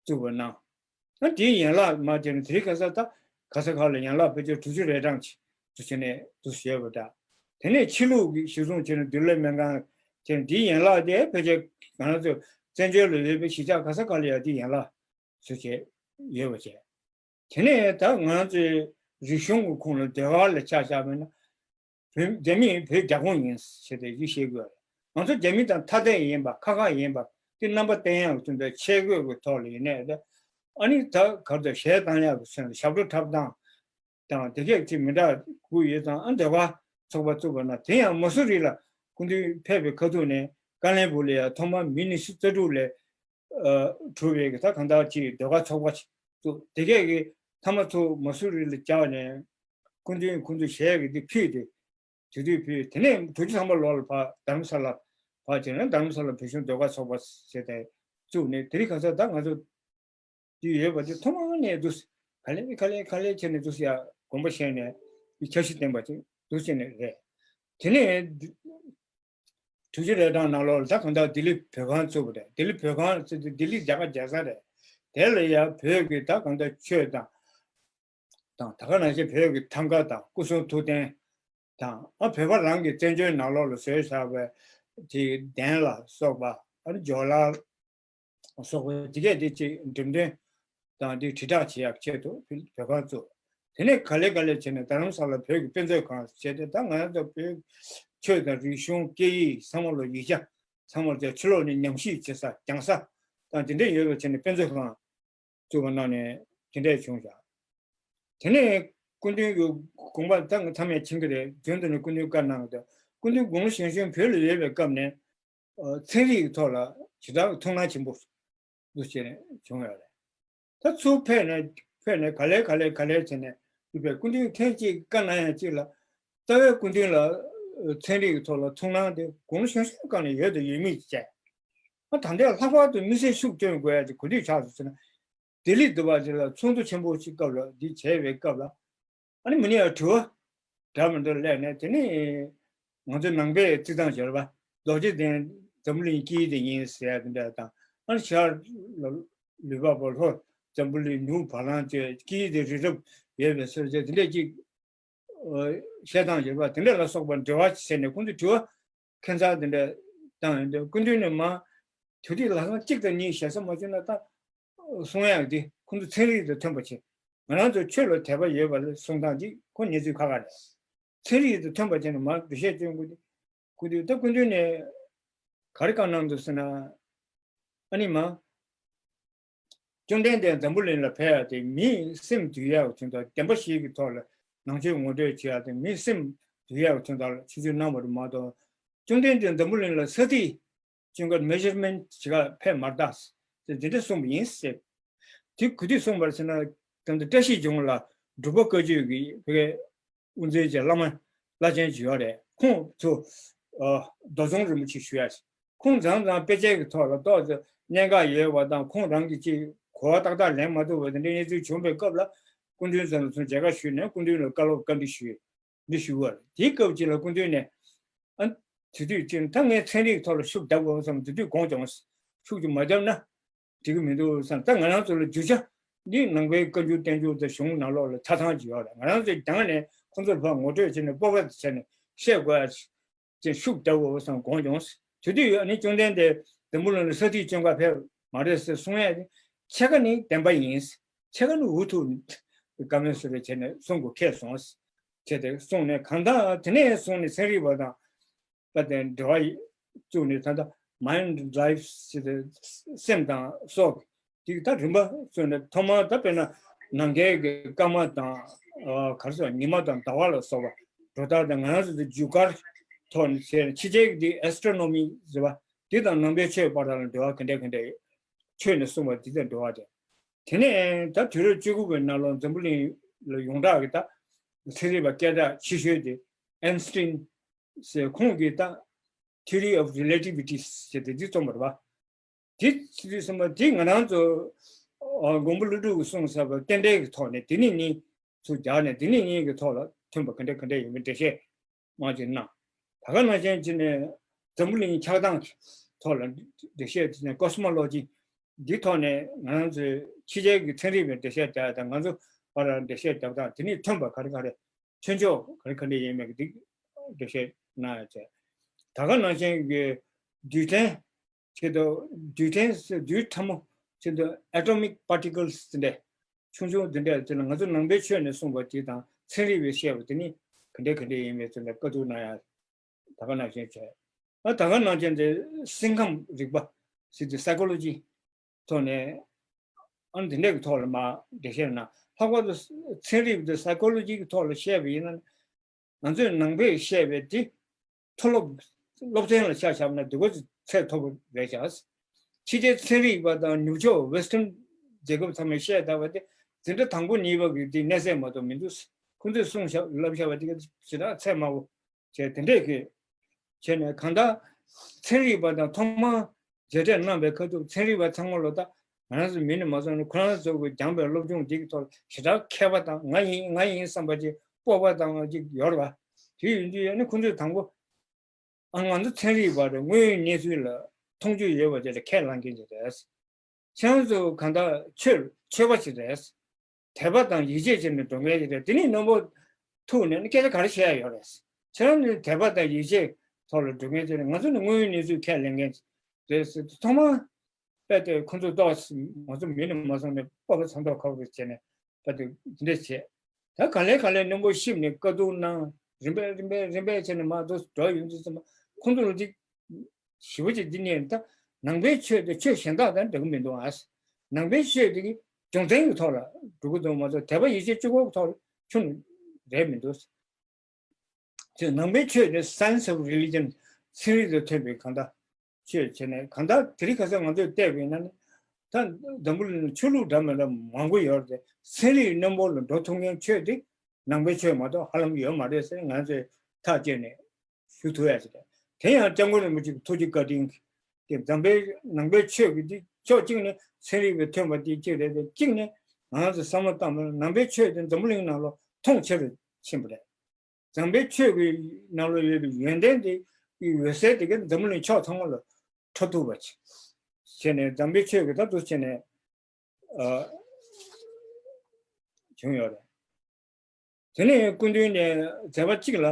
བཙུགས་པ་གནང་། ཨ་དེའི་ཡན་ལག་མ་བྱས་ན་དེ་རིང་ཁ་སང་ད་ ག་ས་ག་ལ་ཡན་ལག་ཕལ་ཆེར་དྲུག་ཅུ་རེ་གྲངས་ཅིག་ཏུ་བྱས་ནས་འདུག་ཡོད་པ་འདྲ། དེ་ནས་ཕྱི་ལུགས་ཀྱི་གཞི་བཟུང་བྱས་ནས་འདུལ་བའི་སྨན་ཁང་བྱས་ནས་འདིའི་ཡན་ལག་དེ་ཕལ་ཆེར་ང་རང་ཚོ་བཙན་བྱོལ་ལ་ཡོད་པའི་གཞིས་ཆགས་ག་ས་ག་ལ་ཡང་འདིའི་ཡན་ལག་བཟོ་བྱས་ཡོད་པ་བྱས། དེ་ནས་ད་ང་ཚོའི་རིག་གཞུང་གི་ཁོངས་ལ་ཟློས་གར་ལ་ཆ་བཞག་པ་ན། བོད་རྒྱ་མི་བོད་རྒྱ་ཁོངས་ཡིན་ཟེར་ཏེ་ཡིད་ཆེས་དགོས། ང་ཚོ་རྒྱ་མི་དང་ཐ་དད་ཡིན་པ་ཁ་ཁ་ཡིན་པ་དེ་རྣམ་པ་བསྟན་ཡག་གི་དོན་དུ་ཆས་གོས་ཀྱི་ཐོག་ལ་ཡིན་ནའི་ད་ཨ་ནི་ད་གར་དུ་གཞས་བཏང་ཡག་གི་ཚོན་ཞབས་བྲོ་འཁྲབ་སྟངས་དང་དེ་གས་ཅིག་མི་འདྲ་དགོས་ཡོད་ཙང་ཨ་ཟློས་གར་ཚོགས་པ་བཙུགས་པ་ན་དེ་ཡང་མ་སུ་རི་ལ་སྐུ་མདུན་ཕེབས་པའི་ཁ་ཐུག་ནས་ཀ་ལན་སྦུག་ལ་ཡང་ཐོག་མར་མི་ཉི་ཤུ་རྩ་དྲུག་ལས་གྲུབ་པའི་ད་གང་ལྟར་ཅིག་ཟློས་གར་ཚོགས་པ་ཅིག་བཙུགས། དེ་གས་ཀྱི་མཐའ་མ་ཚུར་མ་སུ་རི་ལ་བཅར་ནས་སྐུ་མདུན་ཁོང་ཚོས་གཞས་ཀྱི་འདི་ཕུལ་ཏེ། དེ་དུས་ཕུལ། དེ་ནས་དྲུག་ཅུ་ཐམ་པ་ལོ་ལ་ཕར་རྡ་རམ་ས་ལ་ཕར་བྱས་ནས་རྡ་རམ་ས་ལ་བོད་གཞུང་ཟློས་གར་ཚོགས་པ་ཟེར་ཏེ་བཙུགས་ནས་དེ་རིང་ཁ་སང་ད་ང་ཚོ་དུས་ཡོད་པ་དེ་ཐོག་མ་ནས་འདུག་ག་ལེ་ག་ལེ་ག་ལེ་བྱས་ནས་འདུག་ཡ་དགོངས་པ་བཞེས་ནས་འཆར་གཞི་བཏིང་བ་ཅིག་འདུག་བྱས་ནས་རེད། དེ་ནས་དྲུག་ཅུ་རེ་གྲངས་ནང་ལོགས་ལ་ད་གང་ལྟར་ལྡི་ལི་བོད་ཁང་བཙུགས་པ་རེད། ལྡི་ལི་བོད་ཁང་ཟེར་དུས་ལྡི་ལི་རྒྱ་གར་རྒྱལ་ས་རེད། དེ་ལ་ཡང་བོད་ཀྱི་ད་གང་ལྟར་ཆོས་དང་། དང་ད་ག་ནང་བཞིན་བོད་ཀྱི་ཐང་ག་དང་སྐུ་གསུང་ཐུགས་རྟེན་དང་ཨ་བོད་པ་རང་གི་བཙན་བྱོལ་ནང་ལོགས་ལ་བཟོས་བཞག་པའི་དེ་གདན་ལ་སོགས་པ་ཨ་ནི་ཇོ་ལ་སོགས་པ་དེ་གས་དེ་ཅིག་འགྲེམས་སྟོན་དང་དེ་དྲིལ་བསྒྲགས་བྱེད་ཡག་ཆེད་དུ་བོད་ཁང་བཙུགས། དེ་ནས་ག་ལེ་ག་ལེ་བྱས་ནས་རྡ་རམ་ས་ལ་བོད་ཀྱི་དཔེ་མཛོད་ཁང་བྱས་ཏེ་ད་ང་རང་ཚོ་བོད་ཆོས་དང་རིག་གཞུང་སྐད་ཡིག་ཚང་མ་ལ་ཡིག་ཆ་ཚང་མ་ལ་ཕྱི་ལོགས་ནས་ཉམས་ཞིབ་བྱེད་ས་སྦྱང་ས་དང་དེ་འདྲས་ཡོད་པ་བྱས་ནས་དཔེ་མཛོད་ཁང་བཙུགས་པ་གནང་ནས་དེ་འདྲས་བྱུང་བཞག་དེ་ནས་སྐུ་མདུན་གྱི་དགོངས་པ་ད་ངས་མཚམས་ཡང་ཕྱིན་གྱི་རེད། རྒྱུན་དུ་ནས་སྐུ་མདུན་བཀའ་གནང་གི་འདུག་སྐུ་མདུན་དགུང་ལོ་གཞོན་གཞོན་བོད་ལ་ཡོད་པའི་སྐབས་ནས་ཚན་རིག་གི་ཐོག་ལ་ཇི་ལྟར་ཐུགས་སྣང་ཆེན་པོ་འདུག་བྱས་ནས་བྱུང་ཡོད་རེད། ད་ཚུར་ཕེབས་ནས་ཕེབས་ནས་ག་ལེ་ག་ལེ་ག་ལེ་བྱས་ནས་འདུག་པས་སྐུ་མདུན་ཐེངས་གཅིག་བཀའ་གནང་ཡང་གཅིག་ལ་རྩ་བའི་སྐུ་མདུན་ལ་ཚན་རིག་གི་ཐོག་ལ་ཐུགས་སྣང་དེ་དགུང་ལོ་གཞོན་གཞོན་སྒང་ནས་ཡོད་དང་ཡོད་མེད་ཀྱི་བྱས། ཨ་ད་ལྟའི་ལྷག་པར་དུ་དམིགས་བསལ་ཤུགས་བཏོན་དགོས་ཡ་དེ་ག་དུས་ཆགས་སོང་ཟེར་ན། ལྡི་ལི་འདི་པ་དེ་ལ་ཚོགས་འདུ་ཆེན་པོ་ཞིག་སྐབས་ལ་འདི་བྱས་པའི་སྐབས་ལ། ཨ་ནི་མི་ནི་ཡང་དྲི་བ་འདྲ་མི་འདྲ་སླེབས་ནས་དེ་ནི་ང་ཚོའི་ནང་པའི་རྩིས་ཐང་བྱེད་པ་རྡོ་རྗེ་གདན་འཛམ་བུ་གླིང་དཀྱིལ་དེ་ཡིན་ཟེར་ཡ་དེ་འདྲ་དང་ཨ་ནི་ཤར་ལ་ལུས་པ་པོ་ལྷོ་འཛམ་བུ་གླིང་ནུབ་བ་ལང་བཅས་དཀྱིལ་དེ་རི་རབ་ཡོད་པའི་སོར་བཅད་དེ་འདྲ་ཅིག་བཤད་སྟངས་ཡོད་པ་དེ་འདྲ་ལ་སོགས་པ་འབྲེལ་བ་བྱས་ནས་ཁོང་ཚོས་དྲི་བ་ཁྱད་མཚར་དེ་འདྲ་བཏང་ཡོད་འདུག་སྐུ་མདུན་ནས་མ་དུས་དེ་ལ་སང་གཅིག་དང་གཉིས་ཞེ་ས་མ་བྱུང་ན་ད་གསུང་ཡག་དེ་ཁོང་ཚོ་ཚན་རིག་དང་མཐུན་པ་བྱེད། ང་རང་ཚོ་ཆོས་ལ་དད་པ་ཡོད་པ་ལ་གསུང་སྟངས་ཅིག་ཁོ་གནས་ཚུལ་ཁག་ཁག་རེད། ཚན་རིག་དང་མཐུན་པ་བྱས་ནས་མ་འགྲེལ་བཤད་སྐྱོན་དགོས་དེ་སྐུ་མདུན་ད་སྐུ་མདུན་ནས་ག་རེ་བཀའ་གནང་འདུག་ཟེར་ན་ཨ་ནི་མ། བཅོམ་ལྡན་འདས་འཛམ་བུ་གླིང་ལ་ཕེབས་ཡག་དེ་མིའི་སེམས་འདུལ་ཡག་གི་དོན་དག་བདེན་པ་བཞི་གི་ཐོག་ལ་ནང་ཆོས་ངོ་སྤྲོད་བྱེད་ཡག་དེ་མིའི་སེམས་འདུལ་ཡག་གི་དོན་དག་ལ་ཆིབས་བསྒྱུར་གནང་བ་རེད་མ་གཏོགས། བཅོམ་ལྡན་འདས་འཛམ་བུ་གླིང་ལ་ས་ཐིག་ཅུང་ཀར་མེ་ཇར་མེན་ཊི་བྱེད་ག་ཕེབས་མ་རེད་ཟེར་འདི་འདྲ་གསུངས་པ་ཡིན་ཟེར། དེ་ག་དུས་གསུངས་པ་རེད་ཟེར་ན་ད་ལྟ་བཀྲ་ཤིས་ལྗོངས་ལ་འབྲུག་པ་བཀའ་བརྒྱུད་ཀྱི་བོད་དབུ་མཛད་ཀྱི་བླ་མ་བླ་ཆེན་ཅིག་ཡོད་རེད། ཁོང་ཚོ་ཨ་རྡོ་རྫོང་རིན་པོ་ཆེ་ཞུ་ཡག་ཁོང་མཚམས་མཚམས་དཔེ་ཆའི་གི་ཐོག་ལ་ཏོག་ཙམ་གནད་འགག་ཡོད་པ་དང་ཁོང་རང་གི་ཅིག་གོ་བ་ཏག་ཏག་ལེན་མ་ཐུབ་པ་དེ་འདྲའི་གནས་ཚུལ་བྱུང་བའི་སྐབས་ལ་སྐུ་མདུན་ཚང་ལ་ཚུར་མཇལ་ཁ་ཞུས་ནས་སྐུ་མདུན་ལ་བཀའ་སློབ་བཀའ་འདྲི་ཞུས་འདི་ཞུ་བ་རེད། དེའི་སྐབས་ཅིག་ལ་སྐུ་མདུན་ནས་ཨ་དེ་དུས་ཅིག་ད་ངས་ཚན་རིག་ཐོག་ལ་ཤུགས་རྒྱབ་དགོས་བསམ་དེ་དུས་དགོངས་བྱུང་། ཤུགས་ཀྱིས་མ་བརྒྱབ་ན་འགྲིག་གི་མི་འདུག་བསམ། ད་ང་རང་ཚོ་ལ་རྒྱུ་ཆ་འདི་ནང་པའི་བཀའ་འགྱུར་བསྟན་འགྱུར་དང་གཞུང་ནང་ལོགས་ལ་ཆ་ཚང་ཅིག་ཡོད་རེད། ང་རང་ཚོས་སྦྱངས་ནས་ཁོང་ཚོར་ཕར་ངོ་སྤྲོད་བྱས་ནས་སྤོབས་པ་བྱས་ནས་བཤད་དགོས་ཡ་ཅེས་ཤུགས་རྒྱག་དགོས་བསམ་དགོངས་བྱུང་། དེ་དུས་ཨ་ནི་བཅོམ་ལྡན་འདས་འཛམ་བུ་གླིང་ལ་ས་ཐིག་ཅུང་ཀ་ཕེབས་མ་རེད་ཟེར་གསུང་ཡས་དེ་ཕྱེད་ཀ་ནི་བདེན་པ་ཡིན། ཕྱེད་ཀ་ནི་འུ་ཐུག་བཀའ་མོལ་བཟོ་རེ་བྱས་ནས་གསུང་དགོས་ཁེལ་སོང་། བྱས་ཏེ་གསུངས་ནས་གང་ལྟར་དེ་ནས་བཟུང་ནས་ཚན་རིག་པ་དང་པ་དེ་འབྲེལ་བ་བཙུགས་ནས་ད་ལྟ་Mind Life ཟེར་ཏེ་སེམས་དང་སྲོག་དེ་ད་རིམ་པ་བཙུགས་ནས་ཐོག་མར་ད་དཔེར་ན་ནམ་མཁའི་གི་སྐར་མ་དང་ཨ་ག་རེ་ཟེར་ཉི་མ་དང་ཟླ་བ་ལ་སོགས་པ་འགྲོ་སྟངས་དང་ང་རང་ཚོ་རྒྱུ་སྐར་ཐོག་ནས་བྱས་ནས་ཕྱི་རྒྱལ་གྱི་འདི་Astronomy ཟེར་བ་འདི་དང་ནང་པའི་ཆོས་བར་ལ་འབྲེལ་བ་ག་འདྲ་ག་འདྲ་ཡོད། ཆོས་ནས་གསུངས་པ་འདི་དང་འབྲེལ་བ་དེ། དེ་ནས་ད་དུས་རབས་བཅུ་དགུ་པའི་ནང་ལོགས་འཛམ་བུ་གླིང་ལ་ཡོངས་གྲགས་ཀྱི་ད་ཚན་རིག་པ་སྐད་གྲགས་ཆེ་ཤོས་དེ་Einstein ཟེར་ཁོང་གིས་ད་Theory of Relativity ཟེར་ཏེ་འདི་རྩོམ་པ་རེད་པ། དེ་ཚོ་གསུངས་པ་དེ་ང་རང་ཚོ་ཨ་མགོན་པོ་ཀླུ་སྒྲུབ་ཀྱིས་གསུངས་ཟེར་བ་རྟེན་འབྲེལ་གྱི་ཐོག་ནས་དེ་ནས་ནི་ཚུར་སྦྱར་ནས་དེ་ནས་ནི་གི་ཐོག་ལ་ཐོན་པ་ག་འདྲ་ག་འདྲ་ཡིན་མིན་འགྲེལ་བཤད་མང་ཆེ་གནང་། ད་ག་ནང་བཞིན་བྱས་ནས་འཛམ་བུ་གླིང་ཆགས་སྟངས་ཀྱི་ཐོག་ལ་འགྲེལ་བཤད་བྱས་ནས་Cosmology འདིའི་ཐོག་ནས་ང་རང་ཚོའི་ཕྱི་རྒྱལ་གྱི་ཚན་རིག་པའི་འགྲེལ་བཤད་རྒྱག་ཡ་དང་ང་ཚོ་ ཕར་འགྲེལ་བཤད་རྒྱབ་སྟངས་དེ་ནས་ཐོན་པ་ག་རེ་ག་རེ། ཆོས་ཕྱོགས་ག་རེ་ག་འདྲ་ཡིན་མིན་གྱི་འགྲེལ་བཤད་གནང་ཡ་བྱས། ད་ག་ནང་བཞིན་གྱི་རྡུལ་ཕྲན་ཆེད་དུ་རྡུལ་ཕྲན་རྡུལ་ཕྲ་མོ་ཆེད་དུ་atomic particles་ཟེར་འདྲ། ཆུང་ཆུང་འདི་འདྲ་དེ་ལ་ང་ཚོ་ནང་པའི་ཆོས་ནས་གསུངས་པ་དེ་དང་ཚན་རིག་པས་བཤད་པ་དེ་ནི་ག་འདྲ་ག་འདྲ་ཡིན་མིན་ཚོ་ལ་བཀའ་བསྡུར་གནང་ཡ་ད་ག་ནང་བཞིན་བྱས། ཨ་ད་ག་ནང་བཞིན་དེ་སེམས་ཁམས་རིག་པ་ཟེར་དུས་psychology་ཐོག་ནས་ཨ་འདི་འདྲ་གི་ཐོག་ལ་མ་འགྲེལ་བཤད་གནང་། ལྷག་པར་དུ་ཚན་རིག་དེ་psychology་གི་ཐོག་ལ་བཤད་པ་ཡིན་ན། ང་ཚོས་ནང་པས་བཤད་པའི་དེ་མཐོ་སློབ་སློབ་ཚན་ལ་ཆ་བཞག་ན་འདི་གོ་ཚད་མཐོ་པོ་རེད་ཤག་ཕྱི་རྒྱལ་ཚན་རིག་པ་དང་ནུབ་ཕྱོགས་Western་རྒྱལ་ཁབ་ཚང་མས་བཤད་བསྡད་པ་དེ་འཛིན་གྲྭ་དང་པོ་གཉིས་པ་གི་དེ་གནས་ཚད་མ་གཏོགས་མི་འདུག་ཁོང་ཚོས་གསུངས་བཞག་ལབ་བཞག་པ་དེ་ག་ཞེ་དྲག་ཚད་དམའ་བོ་བྱས་དེ་འདྲས་ཀྱི་བྱས་ནས་གང་ལྟར་ཚན་རིག་པ་དང་ཐོག་མར་མཇལ་འཕྲད་གནང་བའི་ཁ་ཐུག་ཚན་རིག་པ་ཚང་མ་ལོ་ད་ང་རང་ཚོ་མི་ནི་མ་སོང་ནས་ཁོ་རང་ཚོ་གི་སྦྱངས་པའི་སློབ་སྦྱོང་འདི་གི་ཐོག་ཞེ་དྲག་མཁས་པ་དང་ང་ཡིན་ང་ཡིན་བསམ་པ་ཅིག་སྤོབས་པ་དང་ཅིག་ཡོད་རེད་བ། དེ་ཡིན་དུས་ཡང་ནི་ཁོ་ཚོས་དང་པོ་ཨ་ང་ཚོ་ཚན་རིག་པ་རེད། དངོས་ཡོད་གནས་ཚུལ་ལ་མཐོང་ཆོས་ཡོད་པ་དེ་ལ་ཁས་བླངས་མཁན་ཅིག་རེད། ཁྱེད་རང་ཚོ་གང་ལྟར་ཆོས་ཆོས་པ་ཞིག་རེད། དད་པ་དང་ཡིད་ཆེས་བྱས་ནས་སྒྲུབ་མཁན་ཞིག་རེད། དེ་ནས་རྣོན་པོ་ཐུག་ནས་ནི་སྐད་ཆ་ག་རེ་བཤད་ཡ་ཡོད་རེད། ཁྱེད་རང་ནི་དད་པ་དང་ཡིད་ཆེས་ཐོག་ལ་སྒྲུབ་མཁན་ཞིག་རེད། ང་ཚོ་ནི་དངོས་ཡོད་གནས་ཚུལ་ཁས་ལེན་མཁན་ཞིག་རེད་ཟེར་དུས་ཐོག་མར་དཔེ་དེ་ཁོ་ཚོ་ཏོག་ཙམ་ང་ཚོ་མི་ནི་མ་སོང་ནས་སྤོབས་པ་ཚ་མདོག་ཁ་པོ་བྱས་ནས་དཔེ་དེ་འདི་འདྲ་བྱས། ད་ག་ལེ་ག་ལེ་རྣོན་པོ་ཤེས་ནས་བཀའ་བསྡུར་གནང་། རིམ་པས་རིམ་པས་རིམ་པས་བྱས་ནས་མར་འགྲོ་འགྲོ་ཡོང་དུས་ཙམ་པ་ཁོང་ཚོ་ལ་འདི་ཞེ་པོ་ཅིག་འདི་ནས་ད་ནང་པའི་ཆོས་དེ་ཆོས་གཞན་དག་དང་འདྲ་གི་མི་འདུག་ཨ། ནང་པའི་ཆོས་དེ་གི་སྦྱོང་ཚན་གྱི་ཐོག་ལ་འགྲོ་གི་འདུག་མ་གཏོགས་དད་པ་ཡིད་ཆེས་གཅིག་པོ་གི་ཐོག་ལ་ཁྱོན་ནས་རེད་མི་འདུག་དེ་ནང་པའི་ཆོས་དེ་science of religion་ཚན་རིག་ཏུ་ཐོན་པའི་གང་ལྟར་ཆོས་བྱས་ནས་གང་ལྟར་དེ་རིང་ཁ་སང་ང་ཚོས་བལྟས་པ་ཡིན་ན་ནི་ད་འཛམ་བུ་གླིང་ལ་ཆོས་ལུགས་འདྲ་མི་འདྲ་མང་པོ་ཡོད་རེད་དེ་ཚན་རིག་སྣོན་པོ་ལ་འགྲོ་ཐུབ་མཁན་ཆོས་དེ་ནང་པའི་ཆོས་མ་གཏོགས་ཧ་ལམ་ཡོད་མ་རེད་ཟེར་ང་ཚོས་ཐག་བཅད་ནས་ཞུ་ཐུབ་ཡ་ཞིག་རེད། དེ་ཡང་སྐྱབས་མགོན་རིན་པོ་ཆེ་གི་ཐུགས་རྗེ་བཀའ་དྲིན་གྱིས་འཛམ་བུའི་ནང་པའི་ཆོས་ཀྱི་དེ་ཕྱོགས་གཅིག་ནས་ཚན་རིག་པའི་ཐོན་པ་དེ་གཅིག་རེད་དེ་གཅིག་ནས་ང་རང་ཚོ་བསམ་བློ་བཏང་བ་ན་ནང་པའི་ཆོས་དེ་འཛམ་བུ་གླིང་ནང་ལོགས་མཐོང་ཆེ་རུ་ཕྱིན་པ་རེད། འཛམ་བུའི་ཆོས་ཀྱི་ནང་ལོགས་ཡོད་པའི་ཡོན་ཏན་དེ་ཡི་འོད་གསལ་དེ་ག་འཛམ་བུ་གླིང་ཕྱོགས་ཚང་མ་ལ་འཕྲོ་ཐུབ་པ་བྱས་ནས་འཛམ་བུའི་ཆོས་ཀྱི་ད་དུ་བྱས་ནས་ཨ་བྱུང་ཡོད་རེད། དེ་ནས་སྐུ་མདུན་ནས་མཛད་པ་གཅིག་ལ་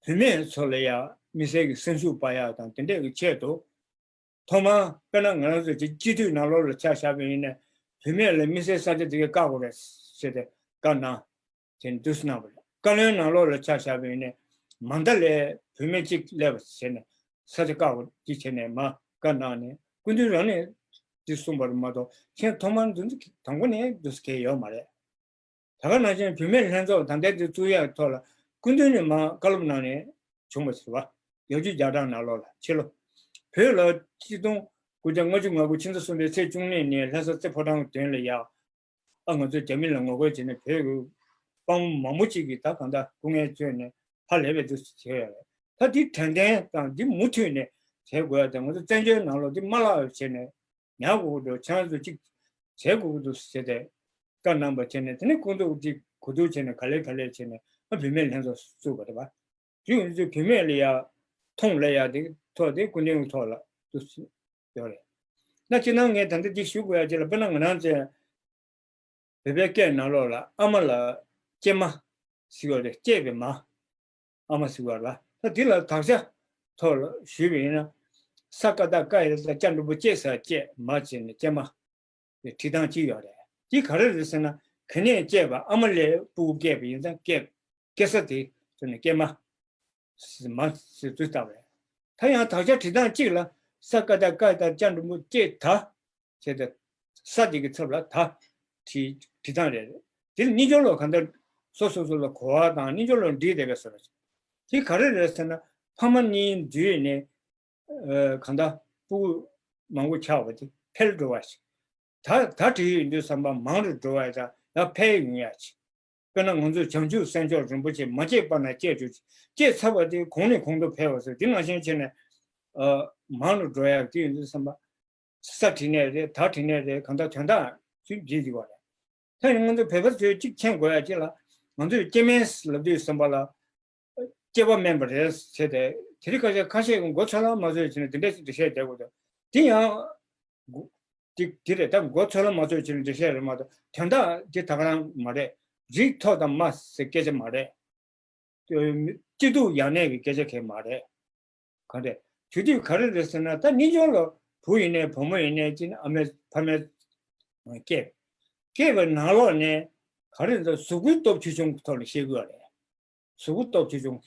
བུད་མེད་ཚོ་ལ་ཡང་དམིགས་བསལ་གྱི་སེམས་ཤུགས་སྤར་ཡག་དང་དེ་འདྲས་ཀྱི་ཆེད་དུ། ཐོག་མར་དཔེར་ན་ང་རང་ཚོ་སྤྱི་སྤྱི་འཐུས་ནང་ལོགས་ལ་ཆ་བཞག་པ་ཡིན་ན་བུད་མེད་ལ་དམིགས་བསལ་ས་ཆ་དེ་གའི་བཀག་དགོས་རེད་ཟེར་ཏེ་བཀའ་གནང་། དེ་ནས་འདུག་སེ་གནང་བ་རེད། བཀའ་བློན་ནང་ལོགས་ལ་ཆ་བཞག་པ་ཡིན་ན་མ་མཐའ་ལ་བུད་མེད་གཅིག་སླེབས་པ་བྱས་ནས་ས་ཆ་བཀག་དགོས་ཅིག་བྱས་ནས་མར་བཀའ་གནང་ནས་སྐུ་མདུན་རང་ནས་འདི་གསུངས་པ་རེད་མ་གཏོགས་ཁྱེད་ཐོག་མར་འདི་ཚོ་དང་པོ་ནས་འདུག་སེ་གལ་ཡོད་མ་རེད། ད་ག་ནང་བཞིན་བུད་མེད་ལྷན་ཚོགས་ད་ལྟའི་དེ་བཙུགས་ཡག་ཐོག་ལ་སྐུ་མདུན་ནས་མར་བཀའ་སློབ་གནང་ནས་བྱུང་བ་ཟེར་བ། བརྒྱད་ཅུ་གྱ་གྲངས་ནང་ལོགས་ལ་ཕྱི་ལོ། བོད་ལ་ཆིག་སྟོང་དགུ་བརྒྱ་ལྔ་བཅུ་ང་དགུ་ཕྱི་ཟླ་གསུམ་པའི་ཚེས་བཅུ་གཉིས་ཉིན་ལྷ་ས་རྩེ་ཕོ་བྲང་མདུན་ལ་ཡ། ཨ་ང་ཚོ་རྒྱ་མི་ལ་ངོ་རྒོལ་བྱས་ནས་བོད་ཀྱི་དཔའ་མོ་མང་པོ་ཅིག་གིས་ད་གང་ལྟར་སྐུ་ངལ་བསྐྱོན་ནས་ཕར་ལེབ་པའི་དུས་སུ་བྱས་ཡོད་རེད། ད་འདི་དྲན་རྟེན་དང་འདི་མུ་མཐུད་ནས་བྱེད་དགོས་ཡ་དང་ང་ཚོ་བཙན་བྱོལ་ནང་ལོགས་འདི་མ་བརླག་བྱས་ནས། ཉར་དགོས་ཀྱི་འདུག་ཁྱེད་རང་ཚོ་གཅིག་བྱེད་དགོས་ཀྱི་འདུག་ཟེར་ཏེ་བཀའ་གནང་བ་བྱས་ནས་དེ་ནས་ཁོང་ཚོ་གཅིག་གོ་བསྡུར་བྱས་ནས་ག་ལེ་ག་ལེ་བྱས་ནས་ཨ་བུད་མེད་ལྷན་ཚོགས་བཙུགས་པ་རེད་པ། དེ་ཡིན་དུས་བུད་མེད་ལ་ཡ་མཐོང་ལ་ཡ་དེ་ཐོག་དེ་སྐུ་མདུན་གྱི་ཐོག་ལ་འདུག་ཡོད་རེད། ན་སྤྱིར་བཏང་ངས་ད་ལྟ་འདི་ཞུ་དགོས་ཡ་ཅིག་ལ་དཔེར་ན་ང་རང་ཚོའི་བོད་པའི་སྐད་ནང་ལོགས་ལ་ཨ་མ་ལ་སྐྱེས་མ་ཟེར་བ་རེད། སྐྱེས་པའི་མ། ཨ་མ་ཟེར་བ་ལ་ད་འདི་ལ་དག་ཆ་ཐོག་ལ་ཞུས་པ་ཡིན་ན། ས་ཀ་བཏགས་སྐ་ཡ་བཏགས་སྐྱ་འགྲེང་བུ་སྐྱེ་ས་སྐྱེས་མ་བྱས་ནས་སྐྱེས་མ། འབྲི་སྟངས་གཅིག་ཡོད་རེད། འདི་ག་རེ་རེད་ཟེར་ན་ག་ནས་སྐྱེས་པ་ཨ་མ་ལས་སྤུ་གུ་སྐྱེས་པ་ཡིན་ཙང་སྐྱེས་སྐྱེ་ས་དེ་ཟེར་ནས་སྐྱེས་མ། མ་ཟེར་ཚུལ་ལྟ་བ་རེད། ད་ཡང་དག་ཆ་འབྲི་སྟངས་གཅིག་ལ་ས་ཀ་བཏགས་སྐ་ཡ་བཏགས་སྐྱ་འགྲེང་བུ་སྐྱེས་ད། བྱས་ཏེ། ས་དེ་གི་ཚབ་ལ་ད། བྲིས་བྲིས་སྟངས་རེད། དེ་ལ་རྣལ་འབྱོར་ལ་གང་ལྟར་སོ་སོ་སོ་ལ་གོ་བ་དང་རྣལ་འབྱོར་ལ་འདྲིས་བསྡད་པའི་བཟོ་འདྲ་ཅིག་དེ་ག་རེ་རེད་ཟེར་ན་ཕ་མ་གཉིས་འདུས་ནས་གང་ལྟར་སྤུ་གུ་མང་པོ་ཆགས་པ་དེ་འཕེལ་འགྲོ་བ་ཞིག་ད་ད་བྲིས་ཡོང་དུས་ཙམ་པ་མང་རུ་འགྲོ་བ་ཡང་ཡང་འཕེལ་ཡོང་ཡ་ཅིག་དཔེར་ན་ང་ཚོས་བྱང་ཆུབ་སེམས་མཆོག་རིན་པོ་ཆེ་མ་སྐྱེས་པ་ན་སྐྱེས་བཅུག་སྐྱེས་ཚར་བ་དེ་གོང་ནས་གོང་དུ་འཕེལ་བ་ཟེར་དེ་ནང་བཞིན་བྱས་ནས་མང་རུ་འགྲོ་ཡག་དེ་ཡིན་དུས་ཙམ་པ་ས་བྲིས་ནས་རེད། ད་བྲིས་ནས་རེད། གང་ལྟར་དོན་དག་ཚུལ་འབྱེད་ཀྱི་བ་རེད། ད་ཡིན་ང་ཚོ་བོད་པ་ཚོས་གཅིག་མཁྱེན་དགོས་ཡག་གཅིག་ལ་ང་ཚོས་སྐྱེ་དམན་ལབ་དུས་ཙམ་པ་ལ་སྐྱེས་པ་དམན་པ་རེད་ཟེར་ཏེ་དེ་རིང་ཁ་ཤས་ཁ་ཤས་ཀྱིས་མགོ་ཚོས་ལ་མ་ཚོས་བྱས་ནས་དེ་འདྲ་ཞིག་འགྲེལ་བཤད་རྒྱག་དགོས་འདུག་དེ་ཡང་། དེ་དེ་རེད། ད་མགོ་ཚོས་ལ་མ་ཚོས་བྱས་ནས་འགྲེལ་བཤད་རེད་མ་གཏོགས་དོན་དག་དེ་ད་ག་རང་མ་རེད། རིགས་ཐོག་དང་མ་ཟེར་སྐད་ཆ་མ་རེད། སྐྱིད་སྡུག་ཡང་གནས་ཀྱི་སྐད་ཆ་གང་མ་རེད། གང་རེད། དེ་དུས་ག་རེ་རེད་ཟེར་ན། ད་རྣལ་འབྱོར་ལ་བུ་ཡིན་ནའི་བུ་མོ་ཡིན་ནའི་ཅི་ན་ཨ་མའི་ཕ་མའི་སྐྱེས། སྐྱེས་པའི་ནང་ལོགས་ནས་ག་རེ་ཟེར། གཟུགས་པོའི་སྟོབས་ཆེ་ཆུང་གི་ཐོག་ནས་བཤད་དགོས་པ་རེད། གཟུགས་པོ་སྟོབས་ཆེ་ཆུང་།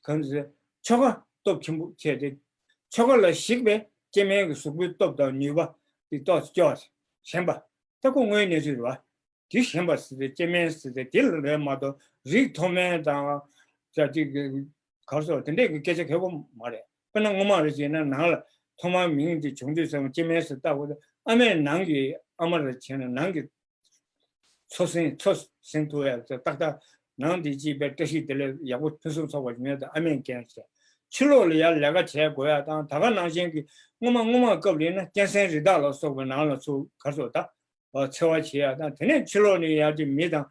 གང་ཟེར། ཆོ་ག་སྟོབས་ཆེན་པོ་བྱས་ཏེ། ཆོ་ག་ལ་གཞིགས་པའི་སྐྱེ་དམན་གྱི་གཟུགས་པོའི་སྟོབས་དང་ནུས་པ་དེ་ཏོག་ཙམ་སྐྱོ་བ་ཞན་པ། ད་ཁོ་དངོས་གནས་ཚུལ་རེད་བ། དེ་ཞན་པ་ཟེར་ཏེ་སྐྱེ་དམན་ཟེར་ཏེ་དེ་ལ་རེད་མ་གཏོགས། རིགས་མཐོ་དམན་དང་། ད་དེ་ག་རེ་ཟེར། དེ་འདྲས་ཀྱི་སྐད་ཆ་གང་ཡང་མ་རེད། དཔེར་ན་སྔོན་མ་རེ་བྱས་ན་ནང་ལ་ཐོག་མར་མིང་དེ་བྱུང་དུས་ཙམ་སྐྱེ་དམན་ཟེར་བཏགས་པ་དེ། ཨ་མས་ནང་གི། ཨ་མ་རེ་བྱས་ན་ནང་གི་འཚོ་ཟིན། འཚོ་ཟིན་ཐུབ་ཡག་ཏག་ཏག་ནང་དེ་ཅིག་པའི་བཀྲ་ཤིས་བདེ་ལེགས་ཡག་པོ་ཕུན་སུམ་ཚོགས་པ་ཡོང་ཡག་དེ་ཨ་མས་འགན་བཞེས། ཕྱི་ལོགས་ལ་ཡར་ལས་ཀ་བྱེད་དགོས་ཡག་དང་། ད་ག་ནང་བཞིན་གྱི་སྔོན་མ་སྔོན་མ་སྐབས་ལ་ཡིན་ན་གཅན་གཟན་རི་དྭགས་ལ་སོགས་པའི་ནང་ལ་ཚུར་ག་རེ་ཟེར། ད་འཚོ་བ་བྱེད་ཡག་དང་། དེ་ནས་ཕྱི་ལོགས་ནས་ཡར་དེ་མི་དང་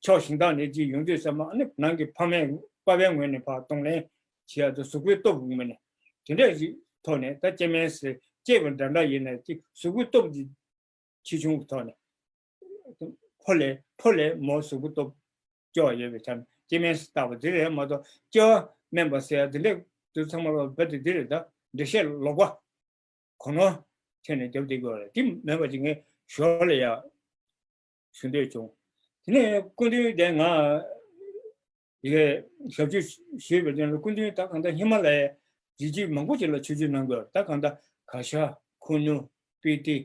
ཕྱོགས་གཞན་དག་ནས་ཅིག་ཡོང་དུས་ཙམ་པ། ཨ་ནི་ནང་གི་ཕ་མས་པ་ཕའི་ངོས་ནས་ཕར་གདོང་ལེན་བྱེད་ཡག་དེ་གཟུགས་པོའི་སྟོབས་ངོས་ནས། དེ་འདྲ་ཞིག་ཐོག་ནས་ད་སྐྱེ་དམན་ཟེར། སྐྱེས་པ་འདྲ་འདྲ་ཡིན་ན་ཅིག་གཟུགས་པོའི་སྟོབས་ཀྱི་ཆེ་ཆུང་གི་ཐོག་ནས། ཕོ་ལས། ཕོ་ལས་མོ་གཟུགས་པོ་སྟོབས་སྐྱོ་བ་ཡོད་པའི་ཆ་ནས་སྐྱེ་དམན་ཟེར་བཏགས་པ་དེ་རེད་མ་གཏོགས། སྐྱེ་བ་དམན་པ་ཟེར་ཡག་དེ་འདྲས་དེ་ཚང་མ་ལ་རྦད་དེ་འདི་རེད། ད་འགྲེལ་བཤད་ལོག་པ་གོ་ནོར་ཐེབས་ནས་རྒྱབ་བསྡད་དགོས་རེད། དེ་མེད་པ་ཅིག་ངས་ཞོར་ལ་ཡར་ཞུ་འདོད་བྱུང་། དེ་ནས་སྐུ་མདུན་དེ་ང་ཡི་གེ་ཞབས་ཕྱི་ཞུས་པའི་དོན་ལ། སྐུ་མདུན་ད་གང་ལྟར་ཧི་མ་ལ་ཡའི་རི་རྒྱུད་མང་པོ་ཅིག་ལ་ཆོས་རྒྱུགས་གནང་དགོས། ད་གང་ལྟར་གར་ཞ། ཁུ་ནུ། སྤི་ཏི།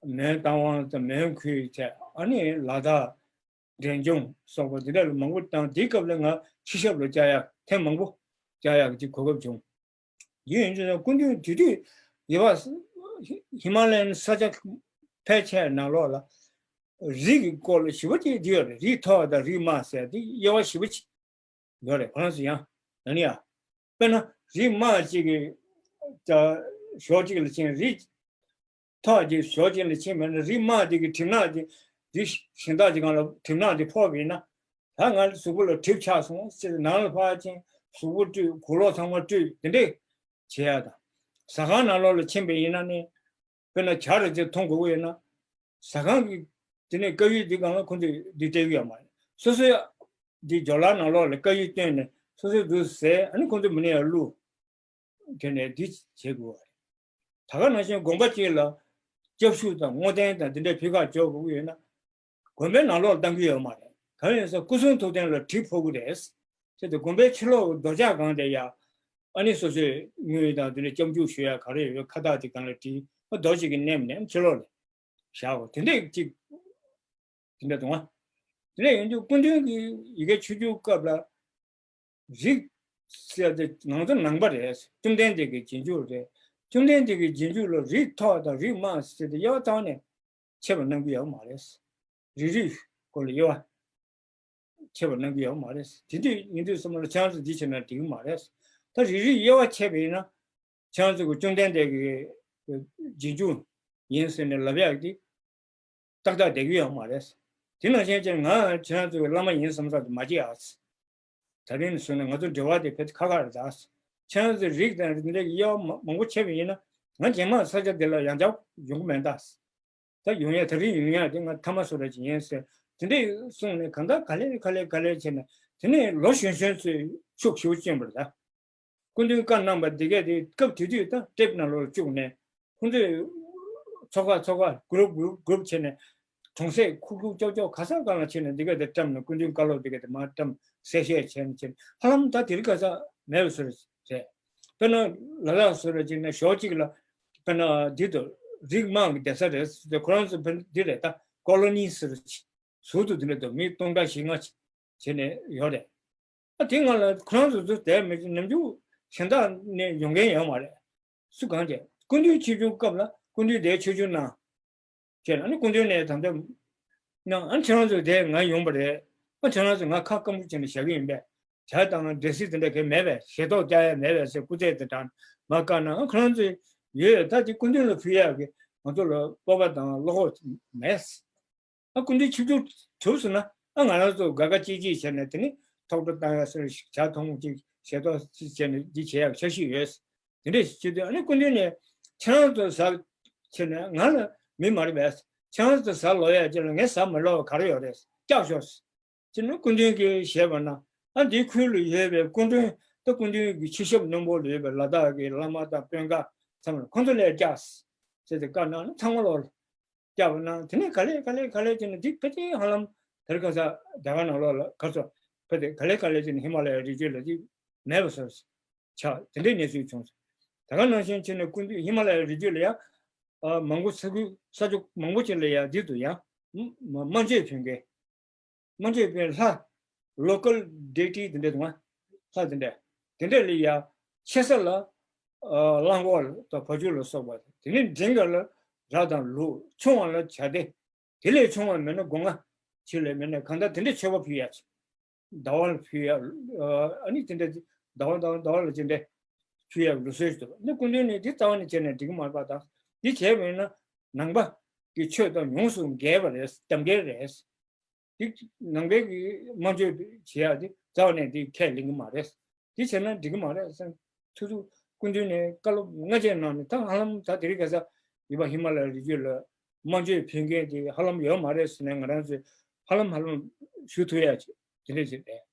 མོན་རྟ་དབང་དང་མོན་ཁུལ་བྱས། ཨ་ནི་ལ་དྭགས་འབྲས་ལྗོངས་སོགས་པ་འདི་འདྲ་ལ་མང་པོ་བཏང་། དེའི་སྐབས་ལ་ང་ཕྱི་ཞབས་ལ་བཅར་ཡག་ཐེངས་མང་པོ་བཅར་ཡག་གི་གོ་སྐབས་བྱུང་། ཡིན་ཡིན་ཙང་སྐུ་མདུན་དེ་དུས་ཡོད་པ། ཧི་མ་ལ་ཡའི་ས་ཆ་ཕལ་ཆེར་ནང་ལོགས་ལ་རིགས་ཀྱི་སྐོར་ལ་ཞིབ་པ་ཅིག་བསྡུས་ཡོད་རེད། རིགས་མཐོ་བ་དང་རིགས་དམའ་ཟེར་དེ་དབྱེ་བ་ཞིབ་པ་ཅིག་ཡོད་རེད། ཁོ་རང་ཚོ་ཡང་ཡང་ནི་ཡང་། དཔེར་ན་རིགས་དམའ་ཅིག་གི་ད་ཞོགས་ཅིག་ལ་ཕྱིན། རིགས་མཐོ་བ་ཅིག་ཞོགས་ཅིག་ལ་ཕྱིན་པ་ཡིན་ན། རིགས་དམའ་དེ་གི་གྲིབ་ནག་དེ། རིགས་གཞན་དག་ཅིག་སྒང་ལ་གྲིབ་ནག་དེ་ཕོག་པ་ཡིན་ན། ད་ང་གཟུགས་པོ་ལ་གྲིབ་ཆགས་སོང་ཟེར་ནང་ལ་ཕར་ཕྱིན། གཟུགས་པོ་བཀྲུས། གོས་ལོག་ཚང་མ་བཀྲུས། དེ་འདྲས་བྱེད་ཡག་དང་། ཟ་ཁང་ནང་ལོགས་ལ་ཕྱིན་པ་ཡིན་ན་ནི། དཔེར་ན་ཇ་རེ་ཅིག་འཐུང་དགོས་ཀྱི་ཡོད་ན། ཟ་ཁང་གི་དེ་ནས་དཀར་ཡོལ་འདི་སྒང་ལ་ཁོ་ཚོས་འདི་སྤྲད་ཀྱི་ཡོད་མ་རེད། སོ་སོའི་འདི་ཇོ་ལའི་ནང་ལོགས་ལ་དཀར་ཡོལ་བཏོན་ནས་སོ་སོས་འདུག་ཟས། ཨ་ནི་ཁོ་ཚོས་མི་ནས་ཡར་བླུགས། དེ་ནས་འདི་བྱེད་དགོས་པ་རེད། ད་ག་ནང་བཞིན་དགོན་པ་གཅིག་ལ་སྐྱབས་ཞུ་དང་བསྔོ་རྟེན་དང་འདི་འདྲའི་ཕྱི་ཁར་འཇོག་དགོས་ཀྱི་ཡོད་ན། དགོན་པའི་ནང་ལོགས་ལ་བཏང་གི་ཡོད་མ་རེད། གང་ཡིན་ཟེར། སྐུ་གསུང་ཐུགས་རྟེན་ལ་གྲིབ་ཕོག་གི་རེད། ཟེར་ཏེ་དགོན་པའི་ཕྱི་ལོགས་རྡོ་ཆག་སྒང་དེ་ཡ། ཨ་ནི་སོ་སོའི་དངུལ་དང་དེ་འདྲ་སྐྱབས་འཇུག་ཞུ་ཡ་ག་རེ་ཡོད། ཁ་བཏགས་དེ་སྒང་ལ་བྲིས། ཨ་རྡོ་ཞིག་གི་མནན་མནན་ཕྱི་ལོགས་ལ་བཞག་གོ། དེ་འདྲས་ཅིག་དེ་འདྲ་འདུག་ཨ། དེ་འདྲ་ཡིན་དུས་སྐུ་མདུན་གྱི་ཡི་གེ་ཆིབས་བསྒྱུར་སྐབས་ལ། རིགས་ཟེར་ཏེ་ང་ཚོ་ནང་པ་རེད། བཅོམ་ལྡན་འདས་ཀྱི་རྗེས་འཇུག་རེད། བཅོམ་ལྡན་འདས་ཀྱི་རྗེས་འཇུག་ལ་རིགས་མཐོ་དང་རིགས་དམའ་ཟེར་ཏེ་དབྱེ་བ་བཏང་ནས་ཕྱེ་བ་གནང་གི་ཡོད་མ་རེད། རིགས་རུས་སྐོར་ལ་དབྱེ་བ་ཕྱེ་བ་གནང་གི་ཡོད་མ་རེད། དེ་དུས་ཡིན་དུས་ཙམ་པ་ལ་ཁྱེད་རང་ཚོ་འདི་བྱས་ན་འགྲིག་གི་མ་རེད། ད་རིགས་རུས་དབྱེ་བ་ཕྱེ་བ་ཡིན་ན། ཁྱེད་རང་ཚོ་གི་བཅོམ་ལྡན་འདས་ཀྱི་རྗེས་འཇུག་ཡིན་ཟེར་ནས་ལབ་ཡག་འདི་ཏག་ཏག་བསྡད་ཀྱི་ཡོད་མ་རེད། དེ་ནང་བཞིན་བྱས་ང་ཁྱེད་རང་ཚོ་གི་བླ་མ་ཡིན་བསམ་ས་དེ་མ་བྱེད་ཨ། ད་རིང་ནས་བཟུང་ནས་ང་ཚོ་འབྲེལ་བ་དེ་ཕེབས་ཁ་ཁ་རེད་ད། ཁྱེད་རང་ཚོས་རིགས་དང་རིགས་འདྲ་གི་དབྱེ་བ་མང་པོ་ཕྱེ་བ་ཡིན་ན། ང་རྗེས་མ་ས་ཆ་འདི་ལ་ཡང་བསྐྱར་ཡོང་གི་མེད་ད། ད་ཡོང་ཡ། ད་རིང་ཡོང་ཡ་དེ་ང་ཐ་མ་བཟོ་འདྲ་ཅིག་ཡིན་ཟེར། དེ་འདྲས་གསུངས་ནས་གང་ལྟར་ག་ལེ་ག་ལེ་ག་ལེ་བྱས་ནས། དེ་ནས་ལོ་གཞོན་གཞོན་ཚོས་ཤུགས་ཞེ་པོ་བསྐྱོན་པ་རེད་ད། སྐུ་མདུན་བཀའ་གནང་བ་འདི་གས་དེ་སྐབས་དེ་དུས་ད་ཊེབ་ནང་ལོགས་བཅུག་ནས། ཁོང་ཚོས་ཚོགས་ཁག་ཚོགས་ཁག་གུ་རུབ་གུ་རུབ་གུ་རུབ་བྱས་ནས། གྲོང་གསེབ་ཁུག་ཁུག་ཀྱོག་ཀྱོག་ག་ས་ག་ལ་ཕྱིན་ནས་འདི་ག་དེ་བཀྲམ་ནས། སྐུ་མདུན་བཀའ་སློབ་འདི་ག་དེ་མར་བཀྲམ། གསལ་བཤད་བྱས་ནས་བྱས་ནས། ཧ་ལམ་ད་དེ་རིང་ཁ་སང་མེད་པ་བཟོ་འདྲ་རེད། དཔེར་ན་ལ་དྭགས་བཟོ་འདྲ་ཅིག་ན་ཞོགས་གཅིག་ལ། དཔེར་ན་འདི་དུ་རིགས་དམངས་ཀྱི་སྡོད་ས་རེད་ཟེར་ཏེ། ཁོ་རང་ཚོ་དཔེར་ན་འདི་རེད་ད། ཀོ་ལོ་ནི་ཟེར་འདྲ་ཅིག་ཟུར་དུ་འདི་འདྲ་འདུག་མི་སྟོང་ཕྲག་བཞི་ལྔ་བྱས་ནས་ཡོད་རེད། ཨ་དེ་སྒང་ལ་ཁོ་རང་ཚོ་ཚོ་བསྡད་མི་ནམ་རྒྱུན་གཞན་དག་ནས་ཡོང་མཁན་ཡོད་མ་རེད། སུ་གང་བྱས། སྐུ་མདུན་ཆིབས་བསྒྱུར་སྐབས་ལ་སྐུ་མདུན་དེ་ཆིབས་བསྒྱུར་གནང་། བྱས་ན་ནི་སྐུ་མདུན་ནས་ད་ལྟ་གནང་། ཨ་ཁྱེད་རང་ཚོ་དེ་ང་ཡོང་པ་རེད། ཨ་ཁྱེད་རང་ཚོ་ང་ཁ་སྐམ་པོ་བྱས་ནས་བཞག་གི་ཡིན་པས། ཇ་དང་འབྲས་སིལ་དེ་འདྲ་གས་མེད་པས། ཞལ་ཏོག་བཀྱག་ཡ་མེད་པས་ཟེར་སྐུ་རྩེད་དེ་དྲངས་མར་བཀའ་གནང་། ཨ་ཁོ་རང་ཚོས་ཡོད་ད་དེ་སྐུ་མདུན་ལ་ཕུལ་ཡག་གི་ང་ཚོ་ལ་སྤོབས་པ་དང་བློ་ཁོག་མེད། ཨ་སྐུ་མདུན་ཆིབས་བསྒྱུར་གྲུབ་སོང་ན། ཨ་ང་རང་ཚོ་དགའ་དགའ་སྐྱིད་སྐྱིད་བྱས་ནས། དེ་ནི་ཐོག་འགྲོ་བཏང་ཡ་ཟེར། ཇ་འཐུང་ཅིག་ཞལ་ཏོག་ཅིག་བྱས་ནས་འདི་བྱེད་ཡག་འཆར་གཞི་ཡོད། དེ་འདྲས་བྱེད་དུས་ཨ་ནི་སྐུ་མདུན་ནས་ཁྱེད་རང་ཚོ་ཟ་བྱས་ནས་ང་ལ་མི་མ་རེད་པས། ཁྱེད་རང་ཚོ་ཟ་ལོ་ཡ་ཅིག་ལ་ངས་ཟ་མི་ལོ་བ་ག་རེ་ཡོད་རེད། བཀྱག་ཤོག་ཟེར་ནས་སྐུ་མདུན་གྱིས་བཤད་པ་ན། ཨ་འདིའི་ཁུལ་ལ་ཡོད་པའི་སྐུ་མགྲོན་ད་སྐུ་མདུན་གྱི་ཆེ་ཞབས་རྣོན་པོ་ལ་ཡོད་པའི་ལ་དྭགས་ཀྱི་བླ་མ་དང་དཔོན་ཁག་ཚང་མ་ཁོང་ཚོ་ལ་བཀྱག་ཟེར་ཏེ་བཀའ་གནང་ནས་ཚང་མ་ལོག་ལ་བཀྱག་པ་གནང་། དེ་ནས་ག་ལེ་ག་ལེ་ག་ལེ་བྱས་ནས་འདི་ཕལ་ཆེར་ཧ་ལམ་དེར་ཁ་ས་རྒྱ་གར་ནང་ལོགས་ལ་ག་ཚོད་ཕལ་ཆེར་ག་ལེ་ག་ལེ་བྱས་ནས་ཧི་མ་ལ་ཡའི་རི་རྒྱུད་ལ་འདི་མེད་པ་བཟོས་ཆགས། དེ་འདྲའི་གནས་ཚུལ་བྱུང་སོང་། ད་ག་ནང་བཞིན་བྱས་ནས་སྐུ་མདུན་ཧི་མ་ལ་ཡའི་རི་རྒྱུད་ལ་ཡང་ཨ་མང་པོ་ས་ཁུལ་ས་ཕྱོགས་མང་པོ་ཅིག་ལ་ཡང་འདི་དུ་ཡང་སྨན་བཅོས་ཕུལ་མཁན། སྨན་བཅོས་ཕུལ་ལྷ། local deity དེ་འདྲ་དང་། ལྷ་དེ་འདྲ། དེ་འདྲ་ལ་ཡ་ཆེ་ས་ལ་ཨ་གླང་གོག་དང་བ་ཕྱུགས་ལ་སོགས་པ། དེ་ནས་འབྲིང་བ་ལ་ར་དང་ལུག་ཆུང་བ་ལ་བྱ་དེ། དེ་ལས་ཆུང་བ་མེད་ན་སྒོ་ང་། ཕྱི་ལ་མེད་ན་གང་ལྟར་དེ་འདྲ་མཆོད་པ་ཕུལ་ཡ་ཆེ། ཟླ་བ་ལ་ཕུལ་ཡ། ཨ་ནི་དེ་འདྲ་ཟླ་བ་ཟླ་བ་ཟླ་བ་ལ་དེ་འདྲ་ཕུལ་ཡ་ལུགས་སྲོལ་ཞིག་འདུག་འདི་སྐུ་མདུན་ནས་འདི་རྩ་བ་ནས་བྱས་ནས་འགྲིག་གི་མ་རེད་པ། ད་འདི་བྱས་པ་ཡིན་ན་ནང་པ་གི་ཆོས་དང་ཡོངས་སུ་འགལ་བ་རེད། གཏམ་འགལ་རེད། འདི་ནང་པའི་གི་སྨན་བཅོས་བྱེད་ཡ་འདི་རྩ་བ་ནས་འདི་ཁས་ལེན་གི་མ་རེད། འདི་བྱས་ན་འགྲིག་གི་མ་རེད་བསམ། ཐུག་ཐུག་སྐུ་མདུན་ནས་བཀའ་སློབ་སྔ་རྗེས་གནང་ནས་ད་ཧ་ལམ་ད་དེ་རིང་ཁ་སང་ཡུལ་པ་ཧི་མ་ལ་ཡའི་རི་རྒྱུད་ལ་སྨན་བཅོས་ཕུལ་མཁན་དེ་ཧ་ལམ་ཡོད་མ་རེད་ཟེར་ནས་ང་རང་ཚོས་ཧ་ལམ་ཧ་ལམ་ཞུ་ཐུབ་ཡ་ཅིག་དེ་འདྲ་ཞིག་རེད།